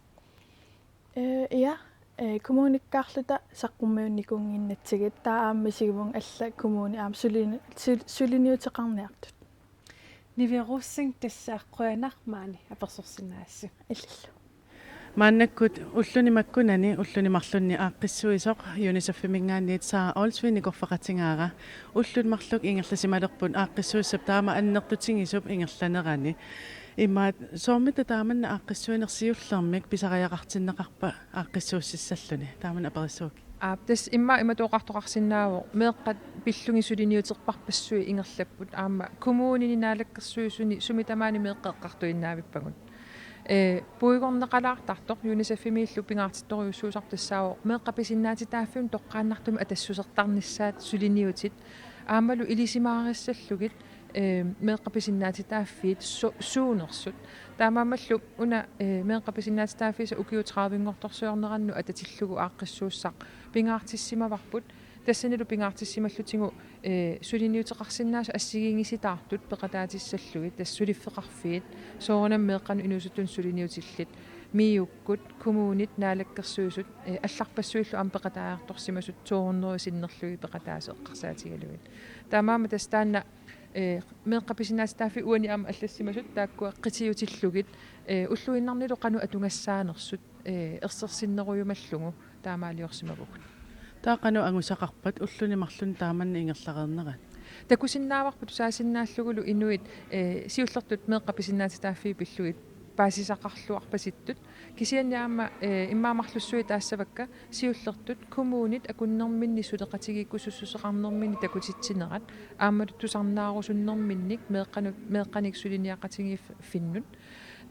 Eh, ja, eh, kommunikkaarluta saqqummiunnikuunnginnatsigit, taava aamma misigivunga allat kommunit aamma sulini-, sul-, suliniuteqarniartut. Nivi Rosing, tassa qujanaq maani apersorsinnaassi. Illillu. Maannakkut ulluni makkunani, ulluni marlunni aaqqissuisoq UNICEF-iminngaanniit Sara Olsvig nikorfaqatigaara. Ullut marluk ingerlasimalerput aaqqissuissap taama annertutigisup ingerlanerani. Imaat, soormita taamanna aaqqissuineq siullermik pisariaqartinneqarpa aaqqissuussissalluni? Taamanna aperissavakka. Aap, tassa immaqa imatut oqartoqarsinnaavoq, meeqqat pillugit suliniuterparpassuit ingerlapput, aamma kommunini naalakkersuisuni sumi tamaani meeqqat eqqartuinnaavippagut. Ee, puigorneqalaartartoq UNICEF-imiillu pingaartittorujussuusarpoq tassaavoq meeqqat pisinnaatitaaffiup toqqaannartumik atassusertarnissaat suliniutit aammalu ilisimaarissallugit, ee, meeqqat pisinnaatitaaffiit su-, suunersut. Taamaammallu una, ee, meeqqat pisinnaatitaaffiisa ukiut tredivenngortorsiornerannut atatillugu aaqqissuussaq pingaartissimavarput. Tassanilu pingaartissimallutigu, ee, suliniuteqarsinnaasut assigiinngisitaartut peqataatissallugit, tassa suliffeqarfiit, soorunami meeqqanut inuusuttunut suliniutillit, MIO-kkut, kommunit, naalakkersuisut, ee, allarpassuillu aamma peqataajartorsimasut to hundrede sinnerlugit peqataasut eqqarsaatigalugit. Taamaammat tassa taanna, ee, meeqqat pisinnaatitaaffiit uani aamma allassimasut taakkua qitiutillugit, ee, ulluinnarnilu qanoq atugassaanersut, ee, ersersinnerujumallugu taamaaliorsimavugut. Taava qanoq angusaqarpat ulluni marlunni taamanna ingerlareernerat? Takusinnaavarput tusaasinnaallugu inuit, ee, siullertut meeqqat pisinnaatitaaffiit pillugit paasisaqarluarpasittut. Kisianni aamma, ee, immaqa marlussuit taassavakka siullertut kommunit akunnerminni suleqatigiikkusussuseqarnerminni takutitsinerat aammalu tusarnaarusunnerminnik meeqqanut, meeqqanik suliniaqatigiiffinnut.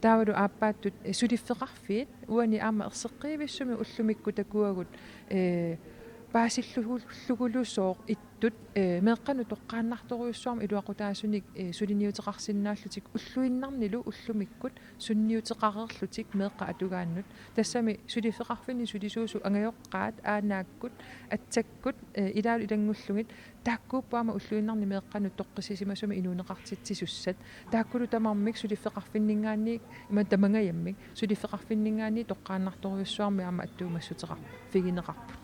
Taavalu aappaattut, ee, suliffeqarfiit uani aamma erseqqivissumik ullumikkut takuagut, ee, paasillugulu sooq ittut Ee, meeqqanut toqqaannartorujussuarmik iluaqutaasunik, ee, suliniuteqarsinnaallutik ulluinnarnilu ullumikkut sunniuteqareerlutik meeqqat atugaannut. Tassami suliffeqarfinni sulisuusut angajoqqaat, aanaakkut, atsakkut, ee, ilaalu ilanngullugit, taakkuupput aamma ulluinnarni meeqqanut toqqissisimasumik inuuneqartitsisussat. Taakkulu tamarmik suliffeqarfinninngaanniit, ima tamangajammik, suliffeqarfinninngaanniit toqqaannartorujussuarmik aamma attuumassuteqarfigineqarput.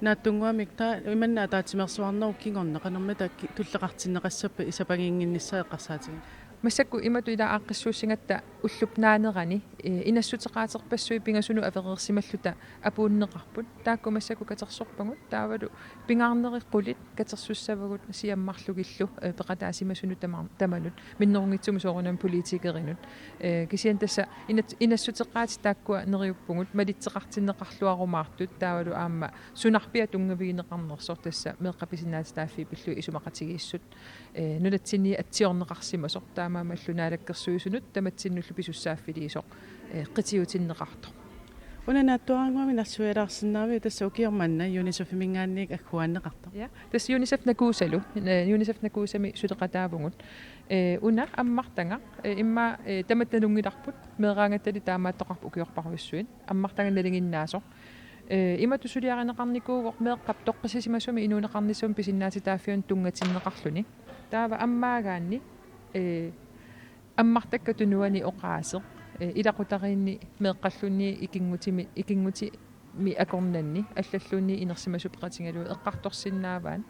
Naatsunnguamik taava imanna ataatsimeersuarnerup kingorna qanormita ki-, tulleqartinneqassappat sapaginnginnissaa eqqarsaatigit? Massakkut imatut ila aaqqissuussigatta ullup naanerani, ee, inassuteqaaterpassuit pingasunut avereersimalluta apuunneqarput. Taakku massakkut katersorpagut, taavalu pingaarnerit qulit katersussavagut siammarlugillu, ee, peqataasimasunut tamar-, tamanut, minnerunngitsumik soorunami politikerinut. Ee, kisianni tassa inat-, inassuteqaatit taakkua neriuppugut, malitseqartinneqarluarumaartut, taavalu aamma sunarpiaq tunngavigineqarnersoq tassa meeqqat pisinnaatitaaffii pillugit isumaqatigiissut, ee, nunatsinni atsiorneqarsimasoq, taamaammallu naalakkersuisunut tamatsinnullu pisussaaffiliisoq, ee, qitiutinneqartoq. Una naatsuaraannguamik nassuialaarsinnaaviuk, tassa ukioq manna UNICEF-iminngaanniit agguaanneqartoq? Ja, tassa UNICEF Nakuusalu, ee, UNICEF Nakuusami suleqataavugut. Ee, una ammartagaq, ee, immaqa, ee, tamatta nalunngilarput, meeraagattali taamaattoqarpoq ukiorparujussuit. Ammartagaq nalinginnaasoq. Ee, imatut suliarineqarnikuuvoq meeqqap toqqissisimasumik inuuneqarnissamut pisinnaatitaaffianut tunngatinneqarluni. Taava ammaagaanni, ee, ammartakkat tunuani oqaaseq, ee, ilaqutariinni meeqqalluunniit ikinngutimi-, ikinngutimi akornanni allalluunniit inersimasut peqatigalugit eqqartorsinnaavaat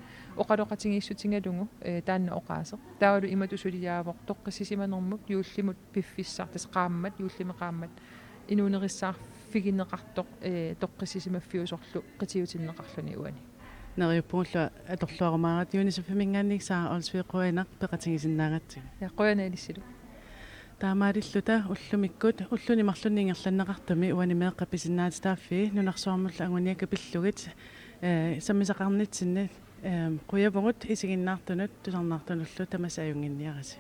oqaloqatigiissutigalugu, ee, taanna oqaaseq. Taavalu imatut suliaavoq toqqissisimanermut juullimut piffissaq, tassa qaammat, juullimi qaammat inuunerissaarfigineqartoq, ee, toqqissisimaffiusorlu qitiutinneqarluni uani. Neriuppugullu atorluarumaaratta. UNICEF-iminngaanniit Sara Olsvig, qujanaq peqatigisinnaagatsigu. Ja, qujanaq ilissilu. Taamaalilluta ullumikkut ulluni marlunni ingerlanneqartumi uani meeqqat pisinnaatitaaffii nunarsuarmullu anguniakkat pillugit, ee, sammisaqarnitsinni, ee, qujavugut, isiginnaartunut tusarnaartunullu tamassi ajunnginniarisi.